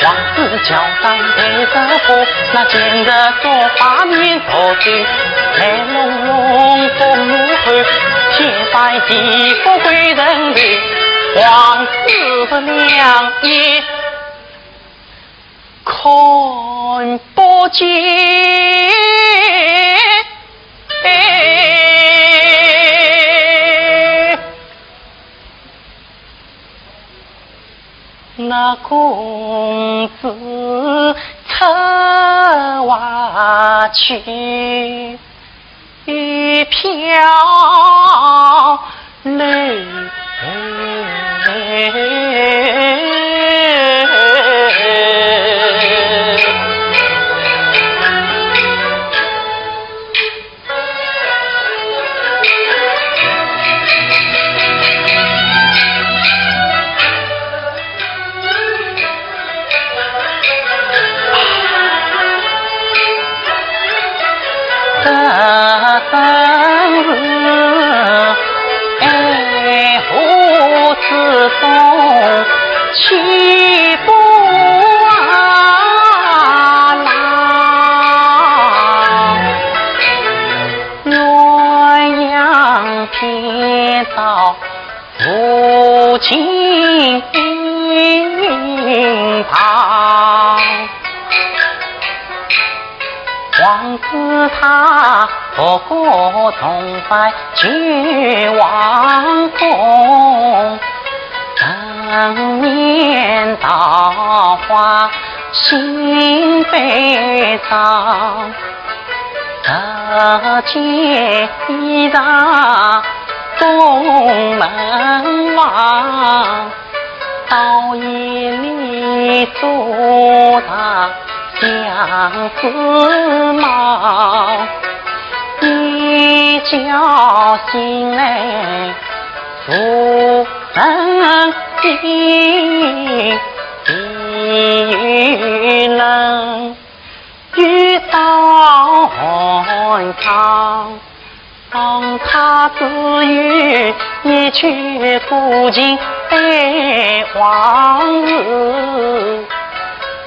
王子桥上陪着我，那今日做画面 头顶黑隆隆风雨后，天翻地覆归人头，王子的两眼看不见。那公子出外去，飘流。 这真是爱河之中起波浪，鸳鸯扁舟 浮情旁。王子他不过同在旧王宫，人面桃花心悲伤。 这件衣裳东门房，倒影里坐着相思猫。一叫醒来无人听，谁能遇到寒窗？当他只有一曲古琴悲往事，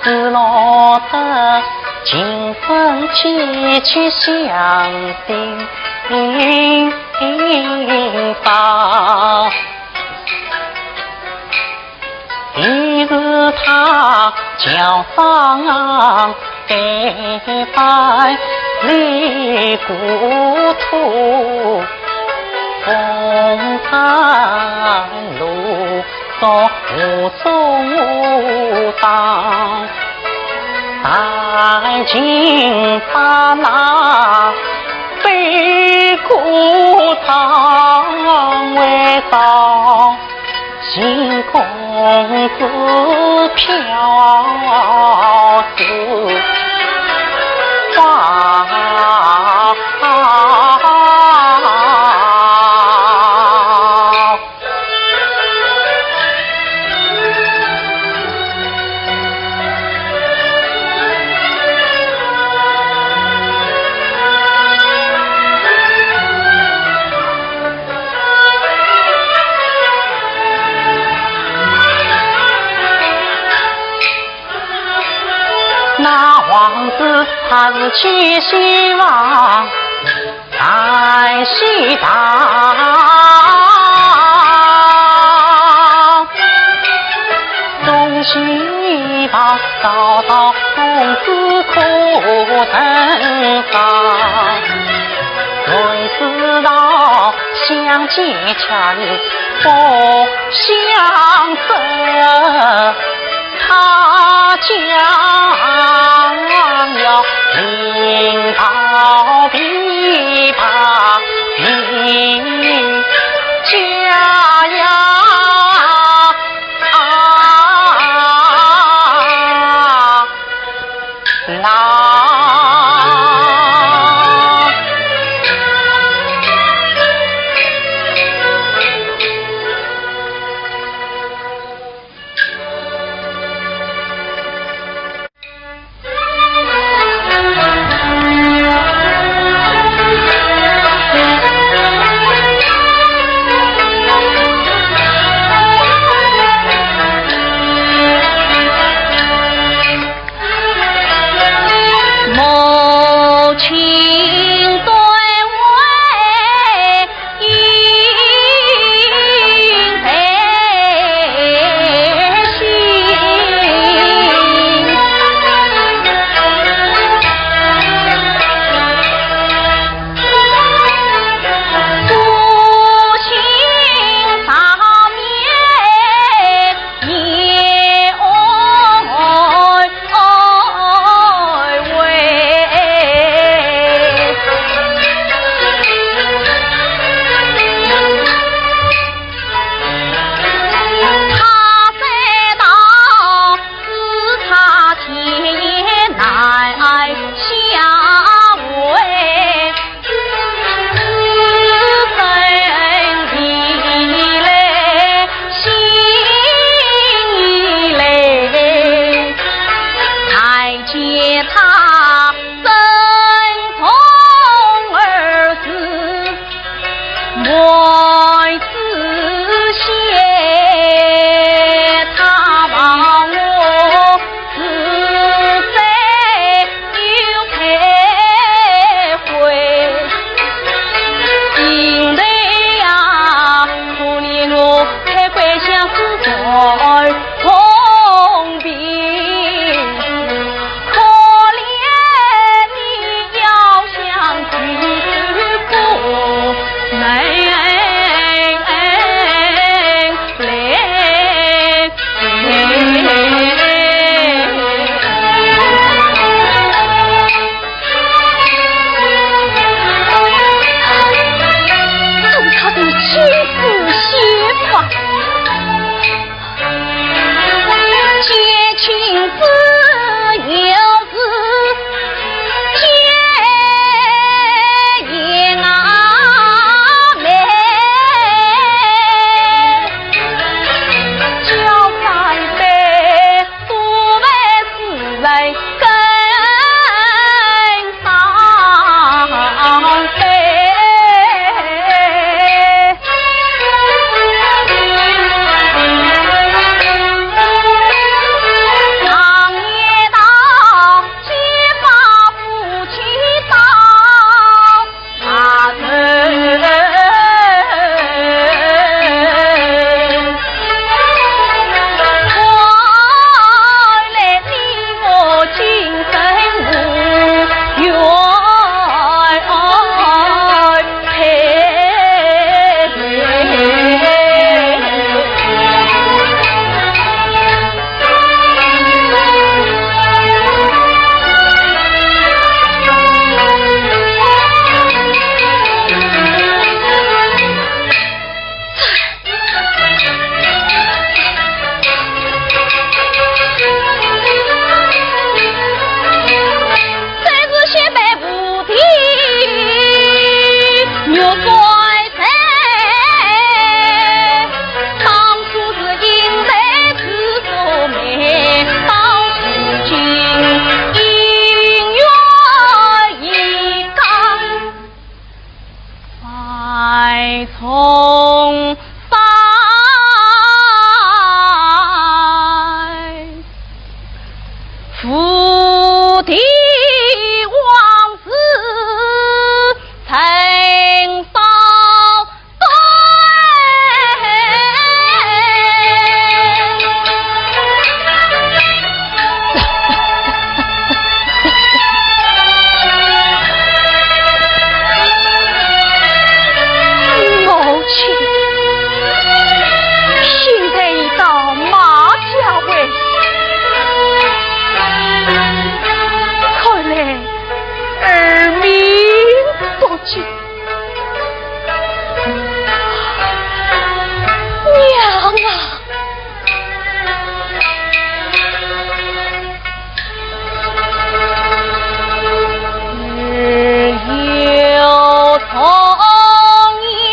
只落得琴声凄凄响心伤。 于是他叫上北返回故土，风餐露宿无所当。 弹琴把那悲歌唱，为道新公子飘雪花。 那王子他是去西方， 在西方，东西方找到公子可曾赏？谁知道相见千里不相识， 他将要临到琵琶，琵琶呀，啊，那。重山，无敌王子陈少 母亲，幸得你到马家回，看来儿命不久。 娘啊！日有重言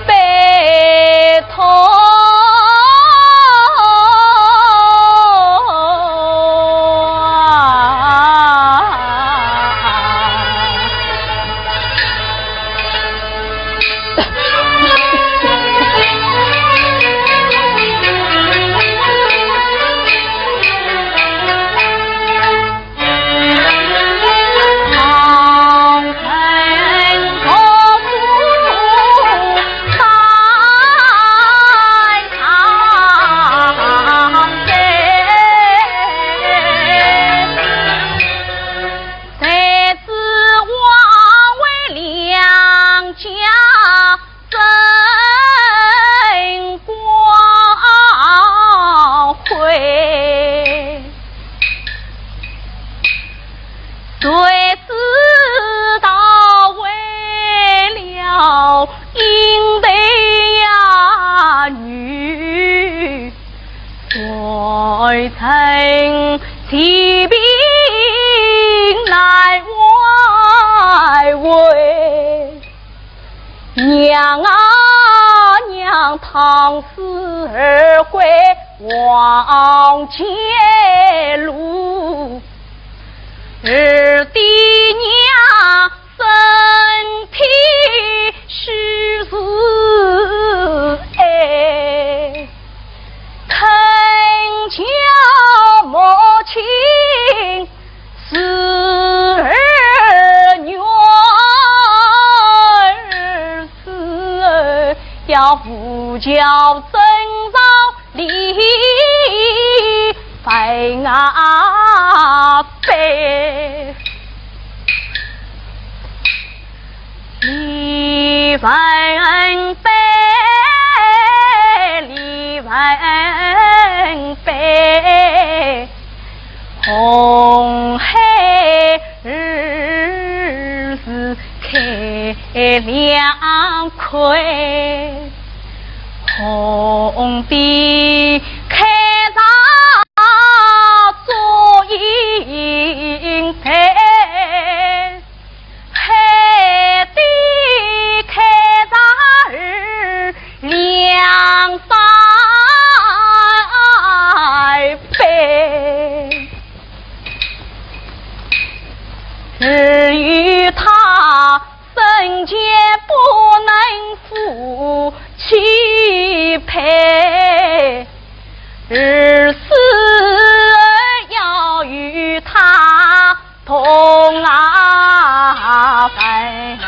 悲痛啊！谁知道为了英台呀女，罪臣其兵难挽回。 娘啊娘，倘使儿归黄泉路，儿的娘身体虚是矮，恳求母亲 是儿女儿子，要扶轿登上李文碑。 李文碑，李文碑，红黑日子开两块，红的开在祝英台， 黑的开在二梁山背。至于他生前不能夫妻配，儿子要与他 同啊分。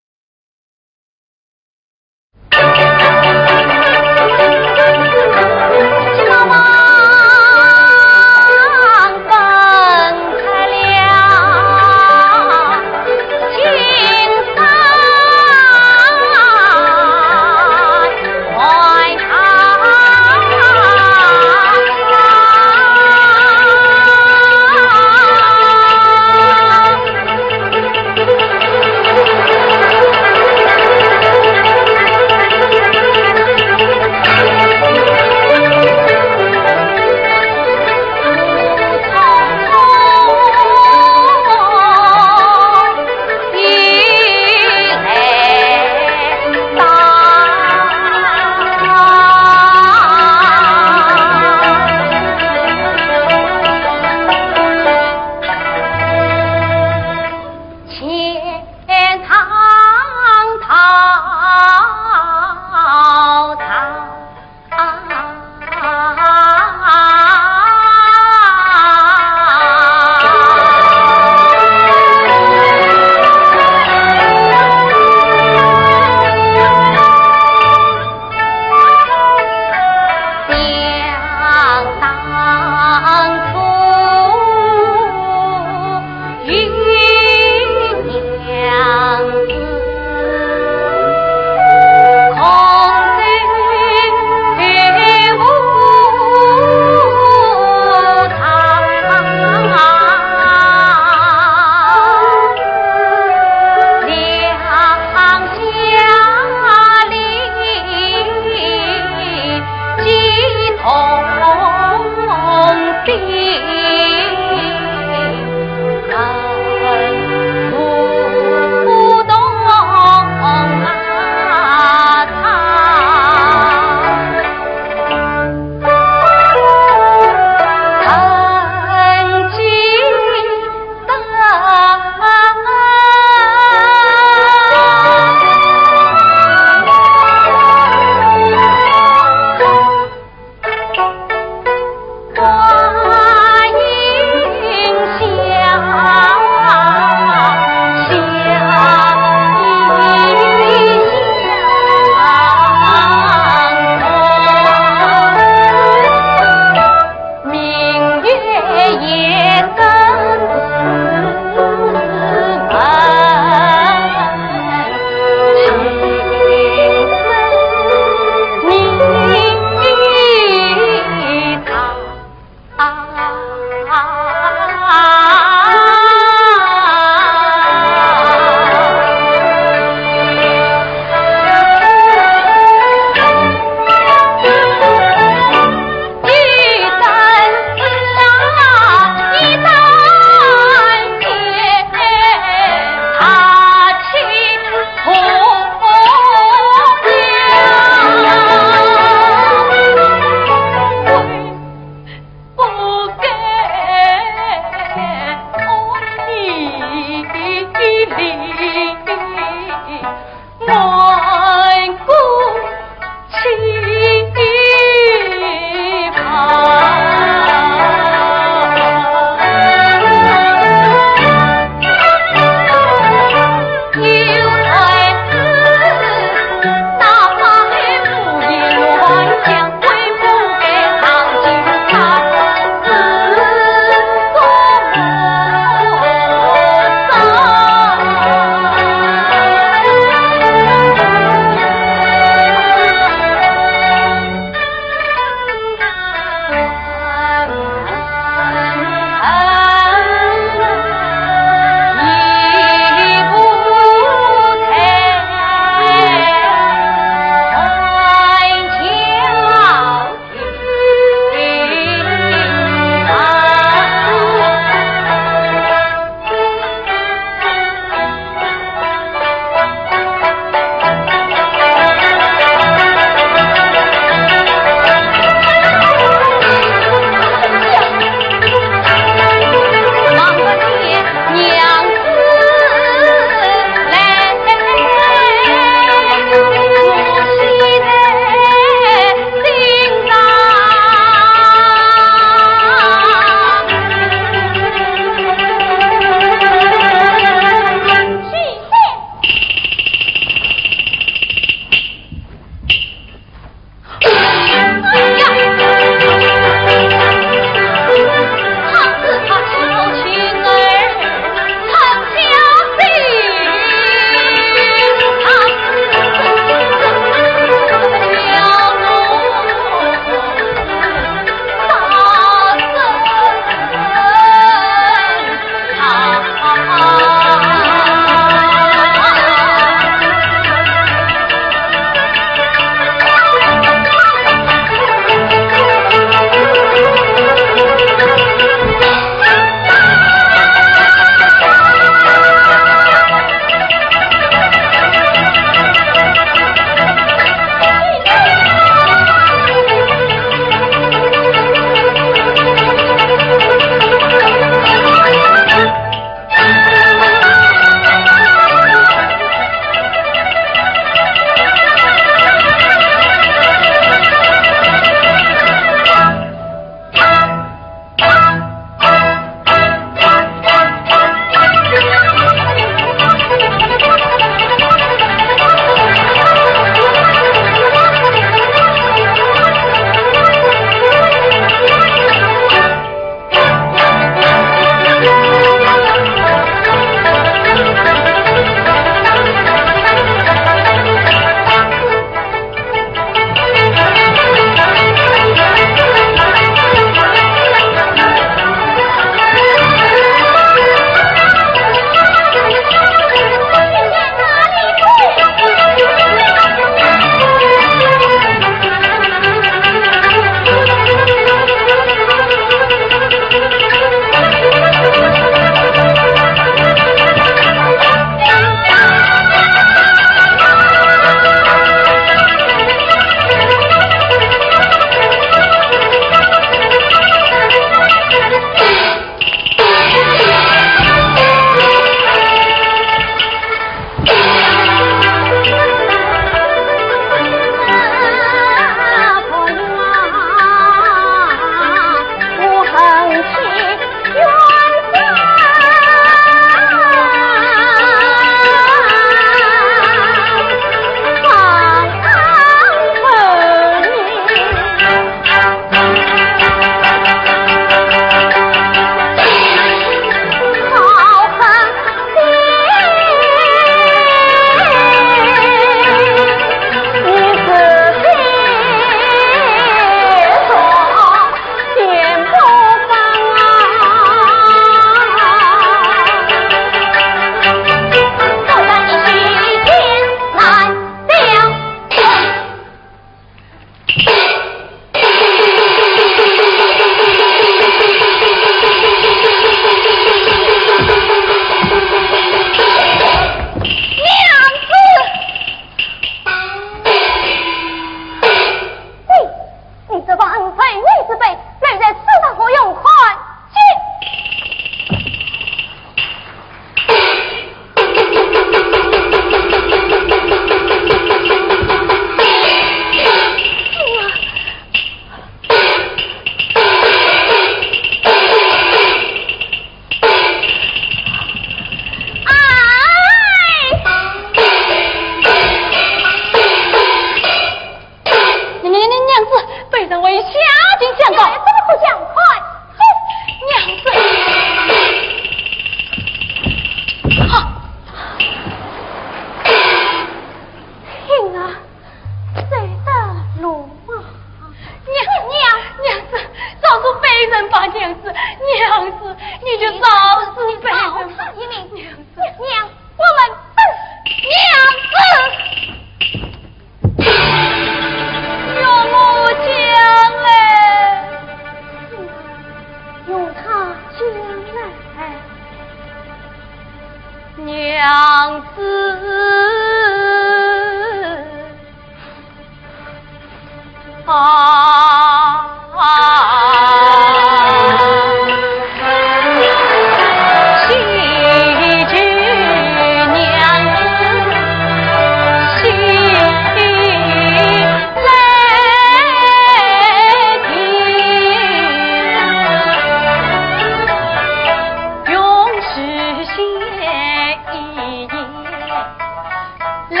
来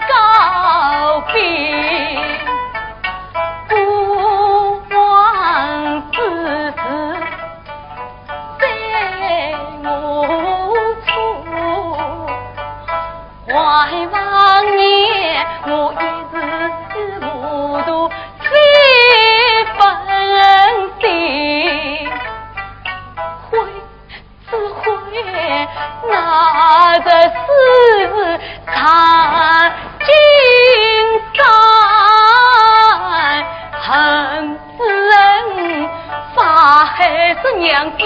告别，过往之事在我错。怀往年，我一时糊涂，非分心。悔 只悔那日是长金山，恨之人发海是娘子。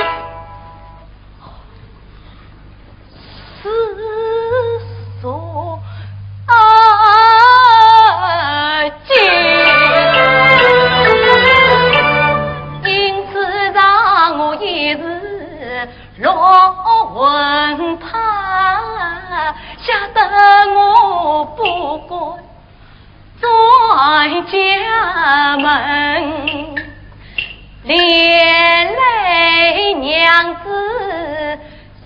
是说啊，今，因此让我一时 落魂魄，吓得我不敢转家门，连累娘子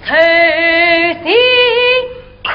受尽苦。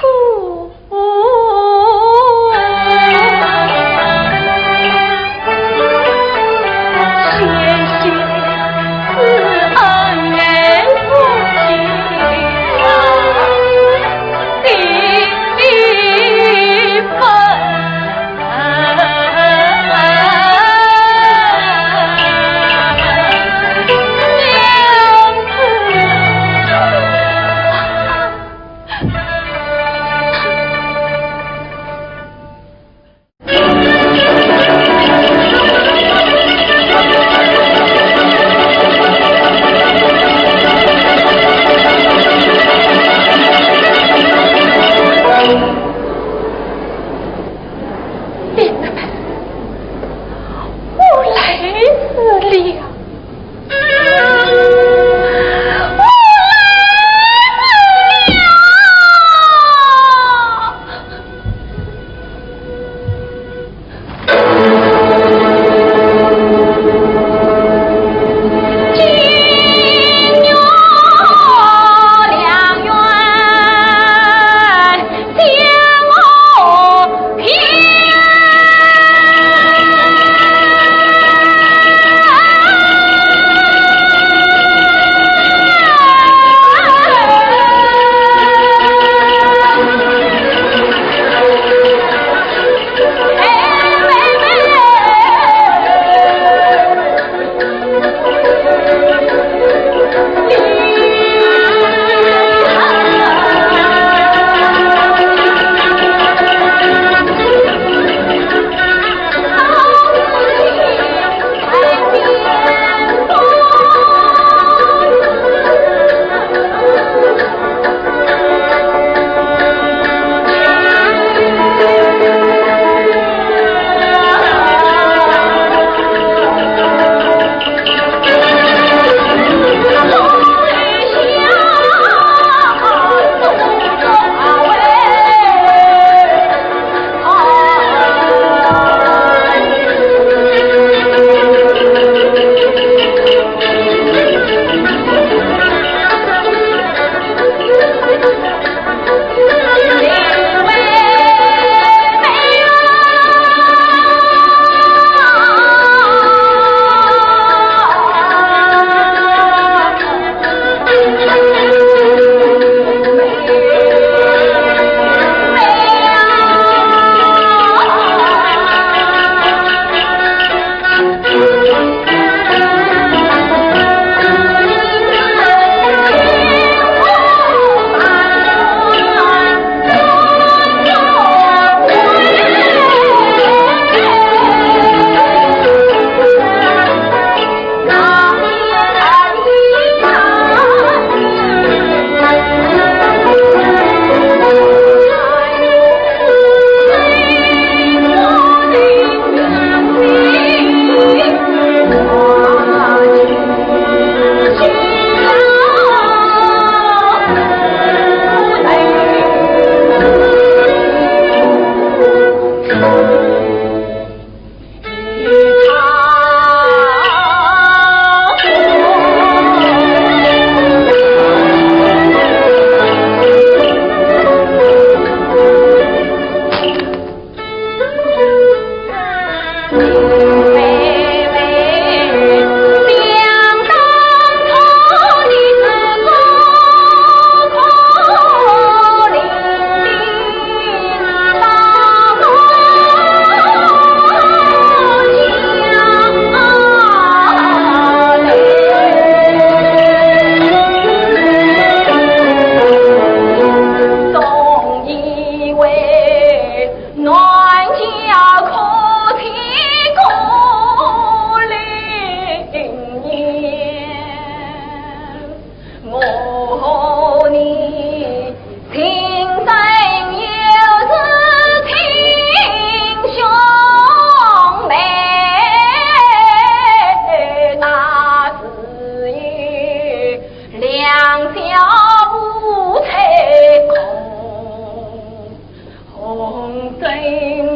真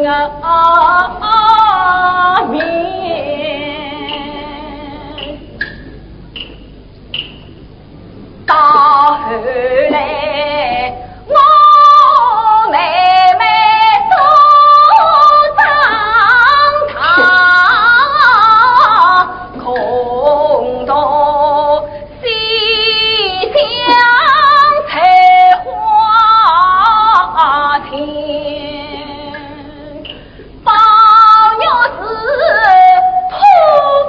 啊面。到后来，我妹妹都长大，共同 西厢采花田。宝玉是吐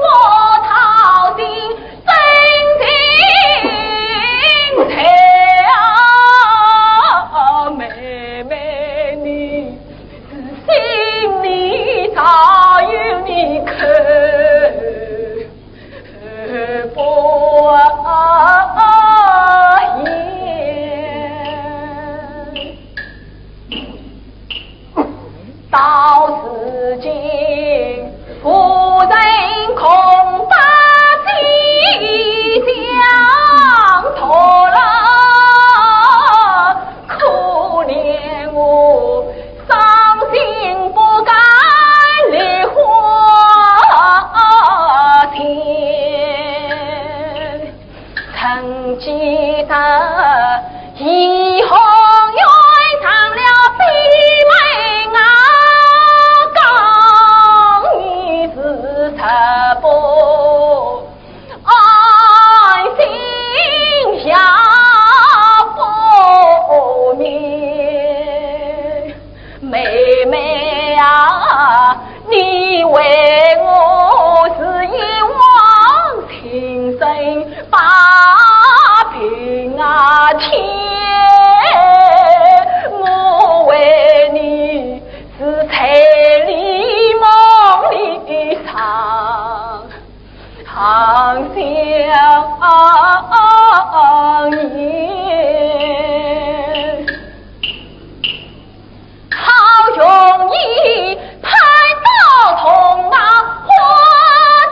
蕃讨亲，真情在啊，妹妹你是心里早有你口。 不言。到如今，夫人恐怕西厢脱了，可怜我 伤心不敢梨花间。曾记得怡红院上了闭门啊，讲你是直播 安心下不眠。妹妹啊，你为我是一往情深把病啊添，我为你是在里梦里伤。 长相念。好容易盼到童啊花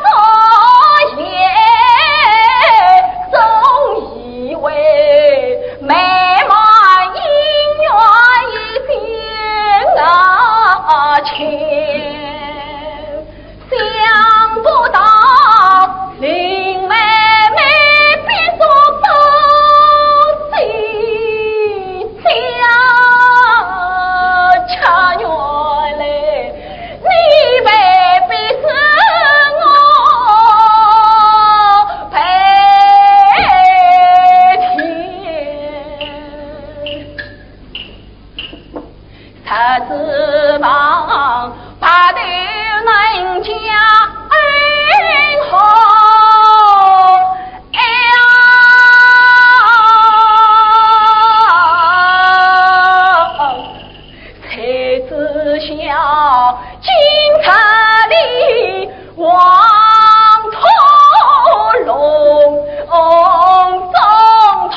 烛夜，总以为美满姻缘已经啊前。 想不到林妹妹变作宝姐姐，恰原来你未必是我白天。 啥指望白头人家恩厚，哎呀，谁知晓今日里 黄土隆中土。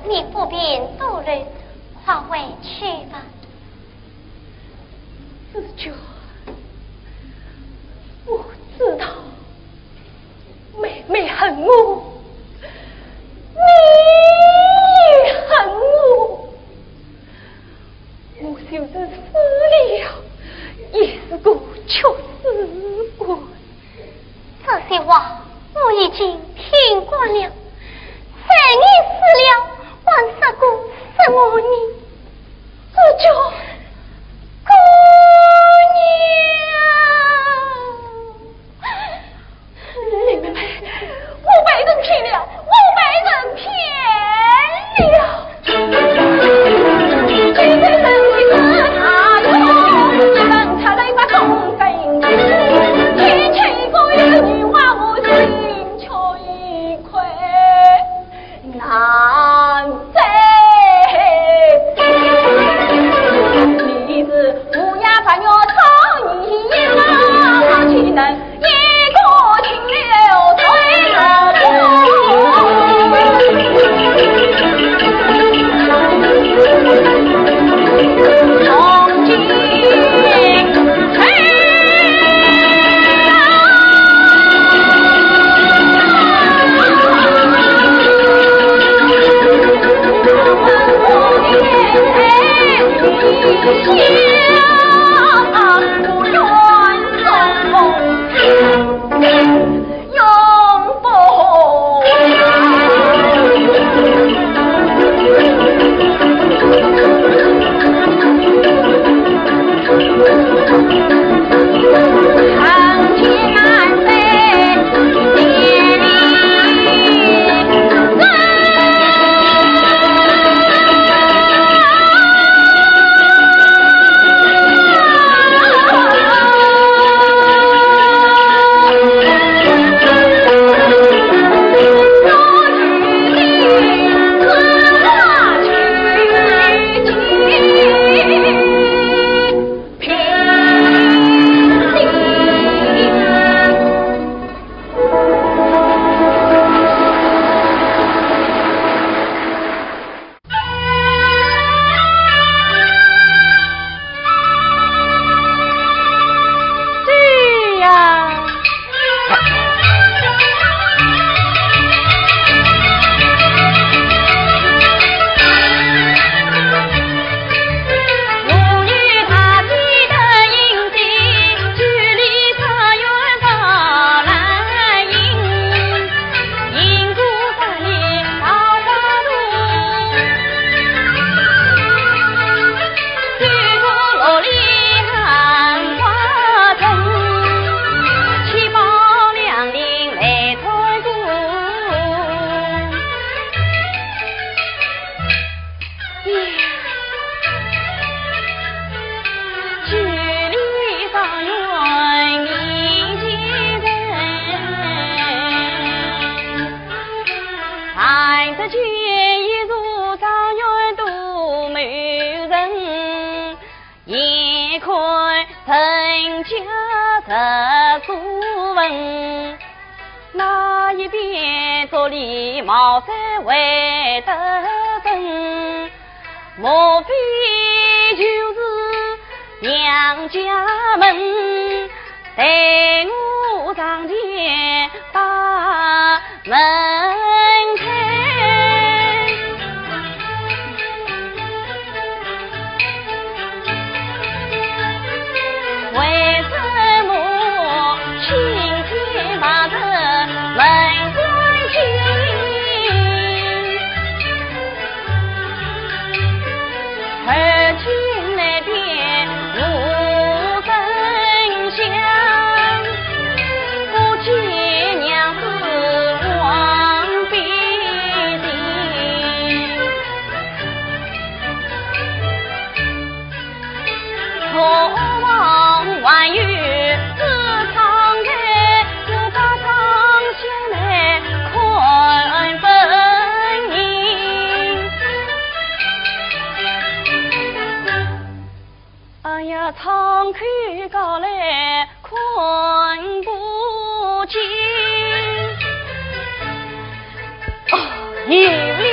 你不便多留，快回去吧。紫鹃，我知道妹妹恨我，你恨我，我就是死了，也是个屈死鬼。 这些话我已经听惯了，谁人死了，还杀过什么人？紫鹃，姑娘。林妹妹，我被人骗了，我被人骗了。 哎呀，窗口高来看不见。哦，有了。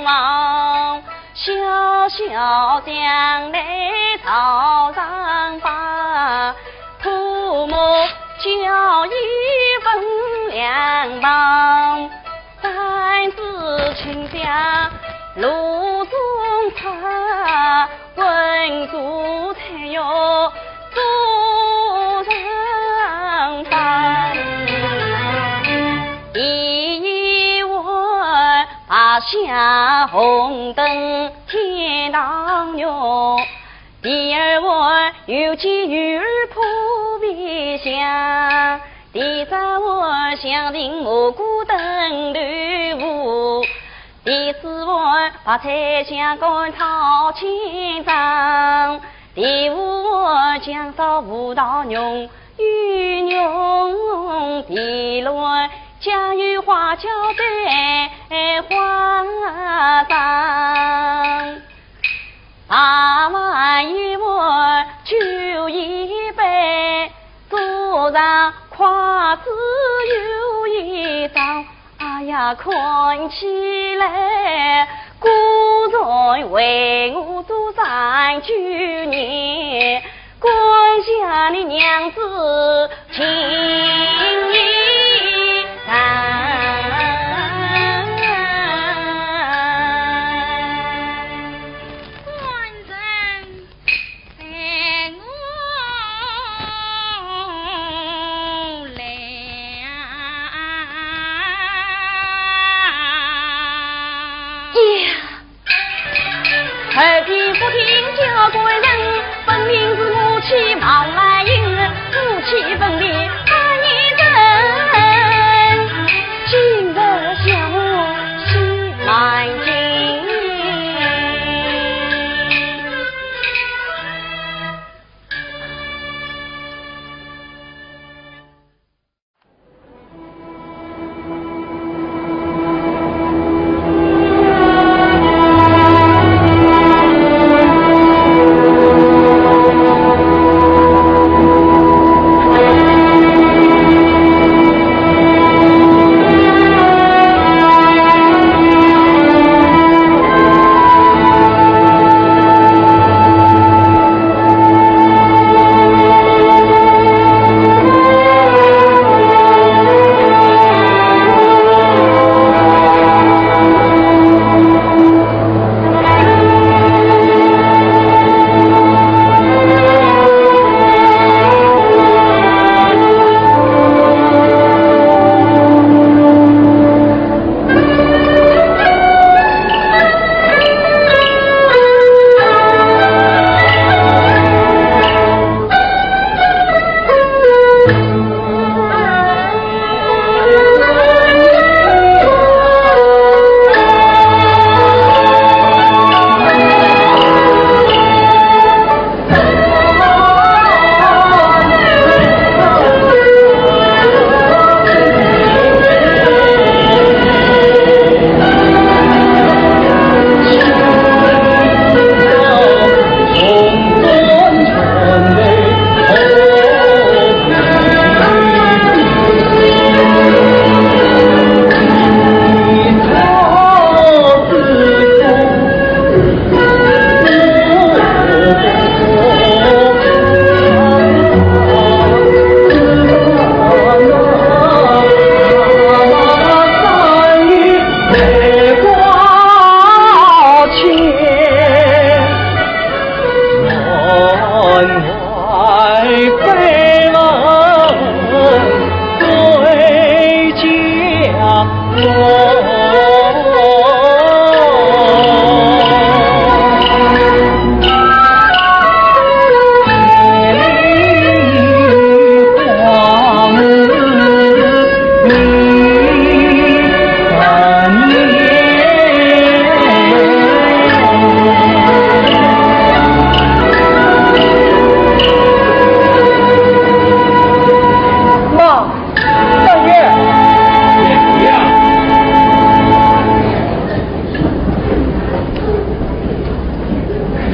忙，小小将来朝上报，父母教已分两旁。三子亲家路中差，问主才要做上访。第一回 白霞红灯天堂月，第二回有妻女儿破壁香，第三回香亭蘑菇登豆腐，第四回白菜香干炒青肠，第五回酱烧葡萄浓 有浓，第六回酱油花椒对花生。八碗一碗酒一杯，桌上筷子有一张。 哎呀，看起来，果然为我做三九年，光下你娘子情意长。官人 陪我来。呀！后边不听叫官人，分明是我妻冒来迎，夫妻分离三年整，今日向我喜满京。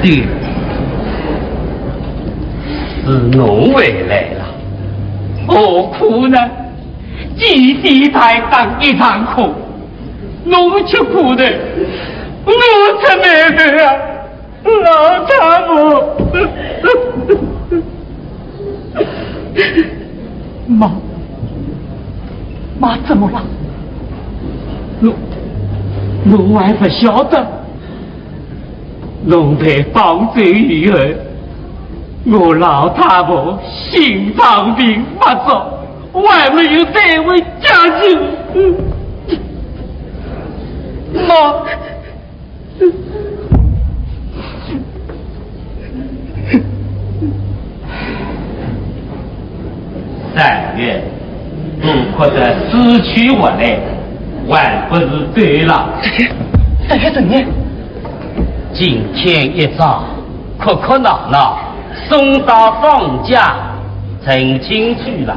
爹，是奴回来了，何苦呢？姐姐才当一场空，侬吃苦头，我吃霉头啊，老太婆。妈，妈怎么了？侬，侬还不晓得，侬被绑走以后，我老太婆心脏病发作，还没有退回家去。妈，三月，我哭得死去活来，还不是对了。三月，三月怎样？今天一早，哭哭闹闹，送到方家成亲去了。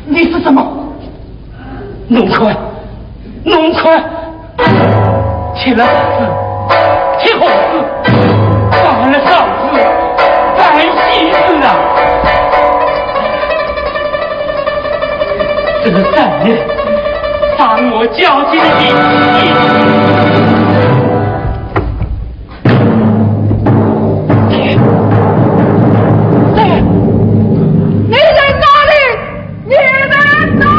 你说什么？ 侬看，侬看，吃了桃子，吃红子，打了嫂子，办喜事啊！这个三月，把我叫进去。 你在哪里？你在哪里？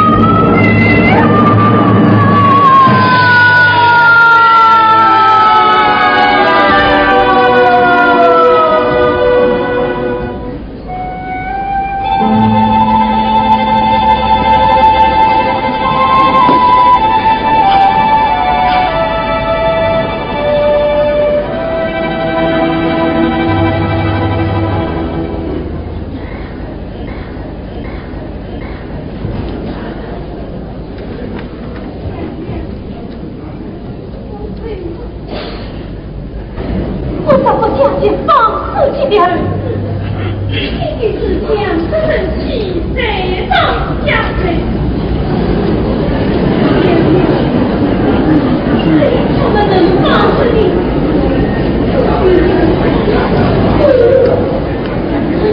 我早早嫁给放肆己的儿子，一定是将他们气得上下来。他们能放肆你，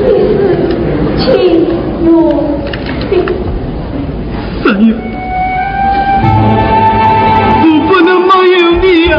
你是亲我的。 三月，我不能没有你呀！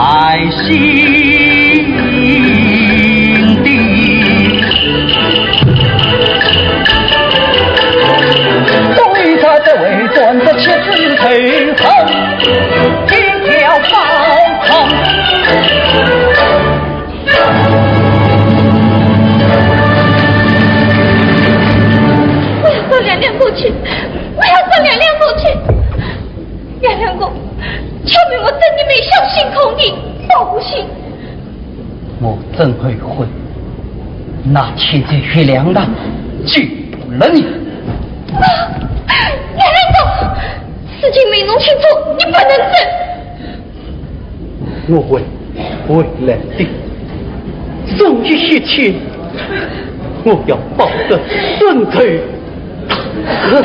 爱心的。终于在这位转的妻子头上，一条宝藏。我要找亮亮过去，我要找亮亮过去。 亮亮哥，求你莫对你们小心空的，保护些。我真后悔，那天在月亮潭救了你。啊，亮亮哥，事情没弄清楚，你不能走。我会回来的，送一些钱，我要报得深仇大恨。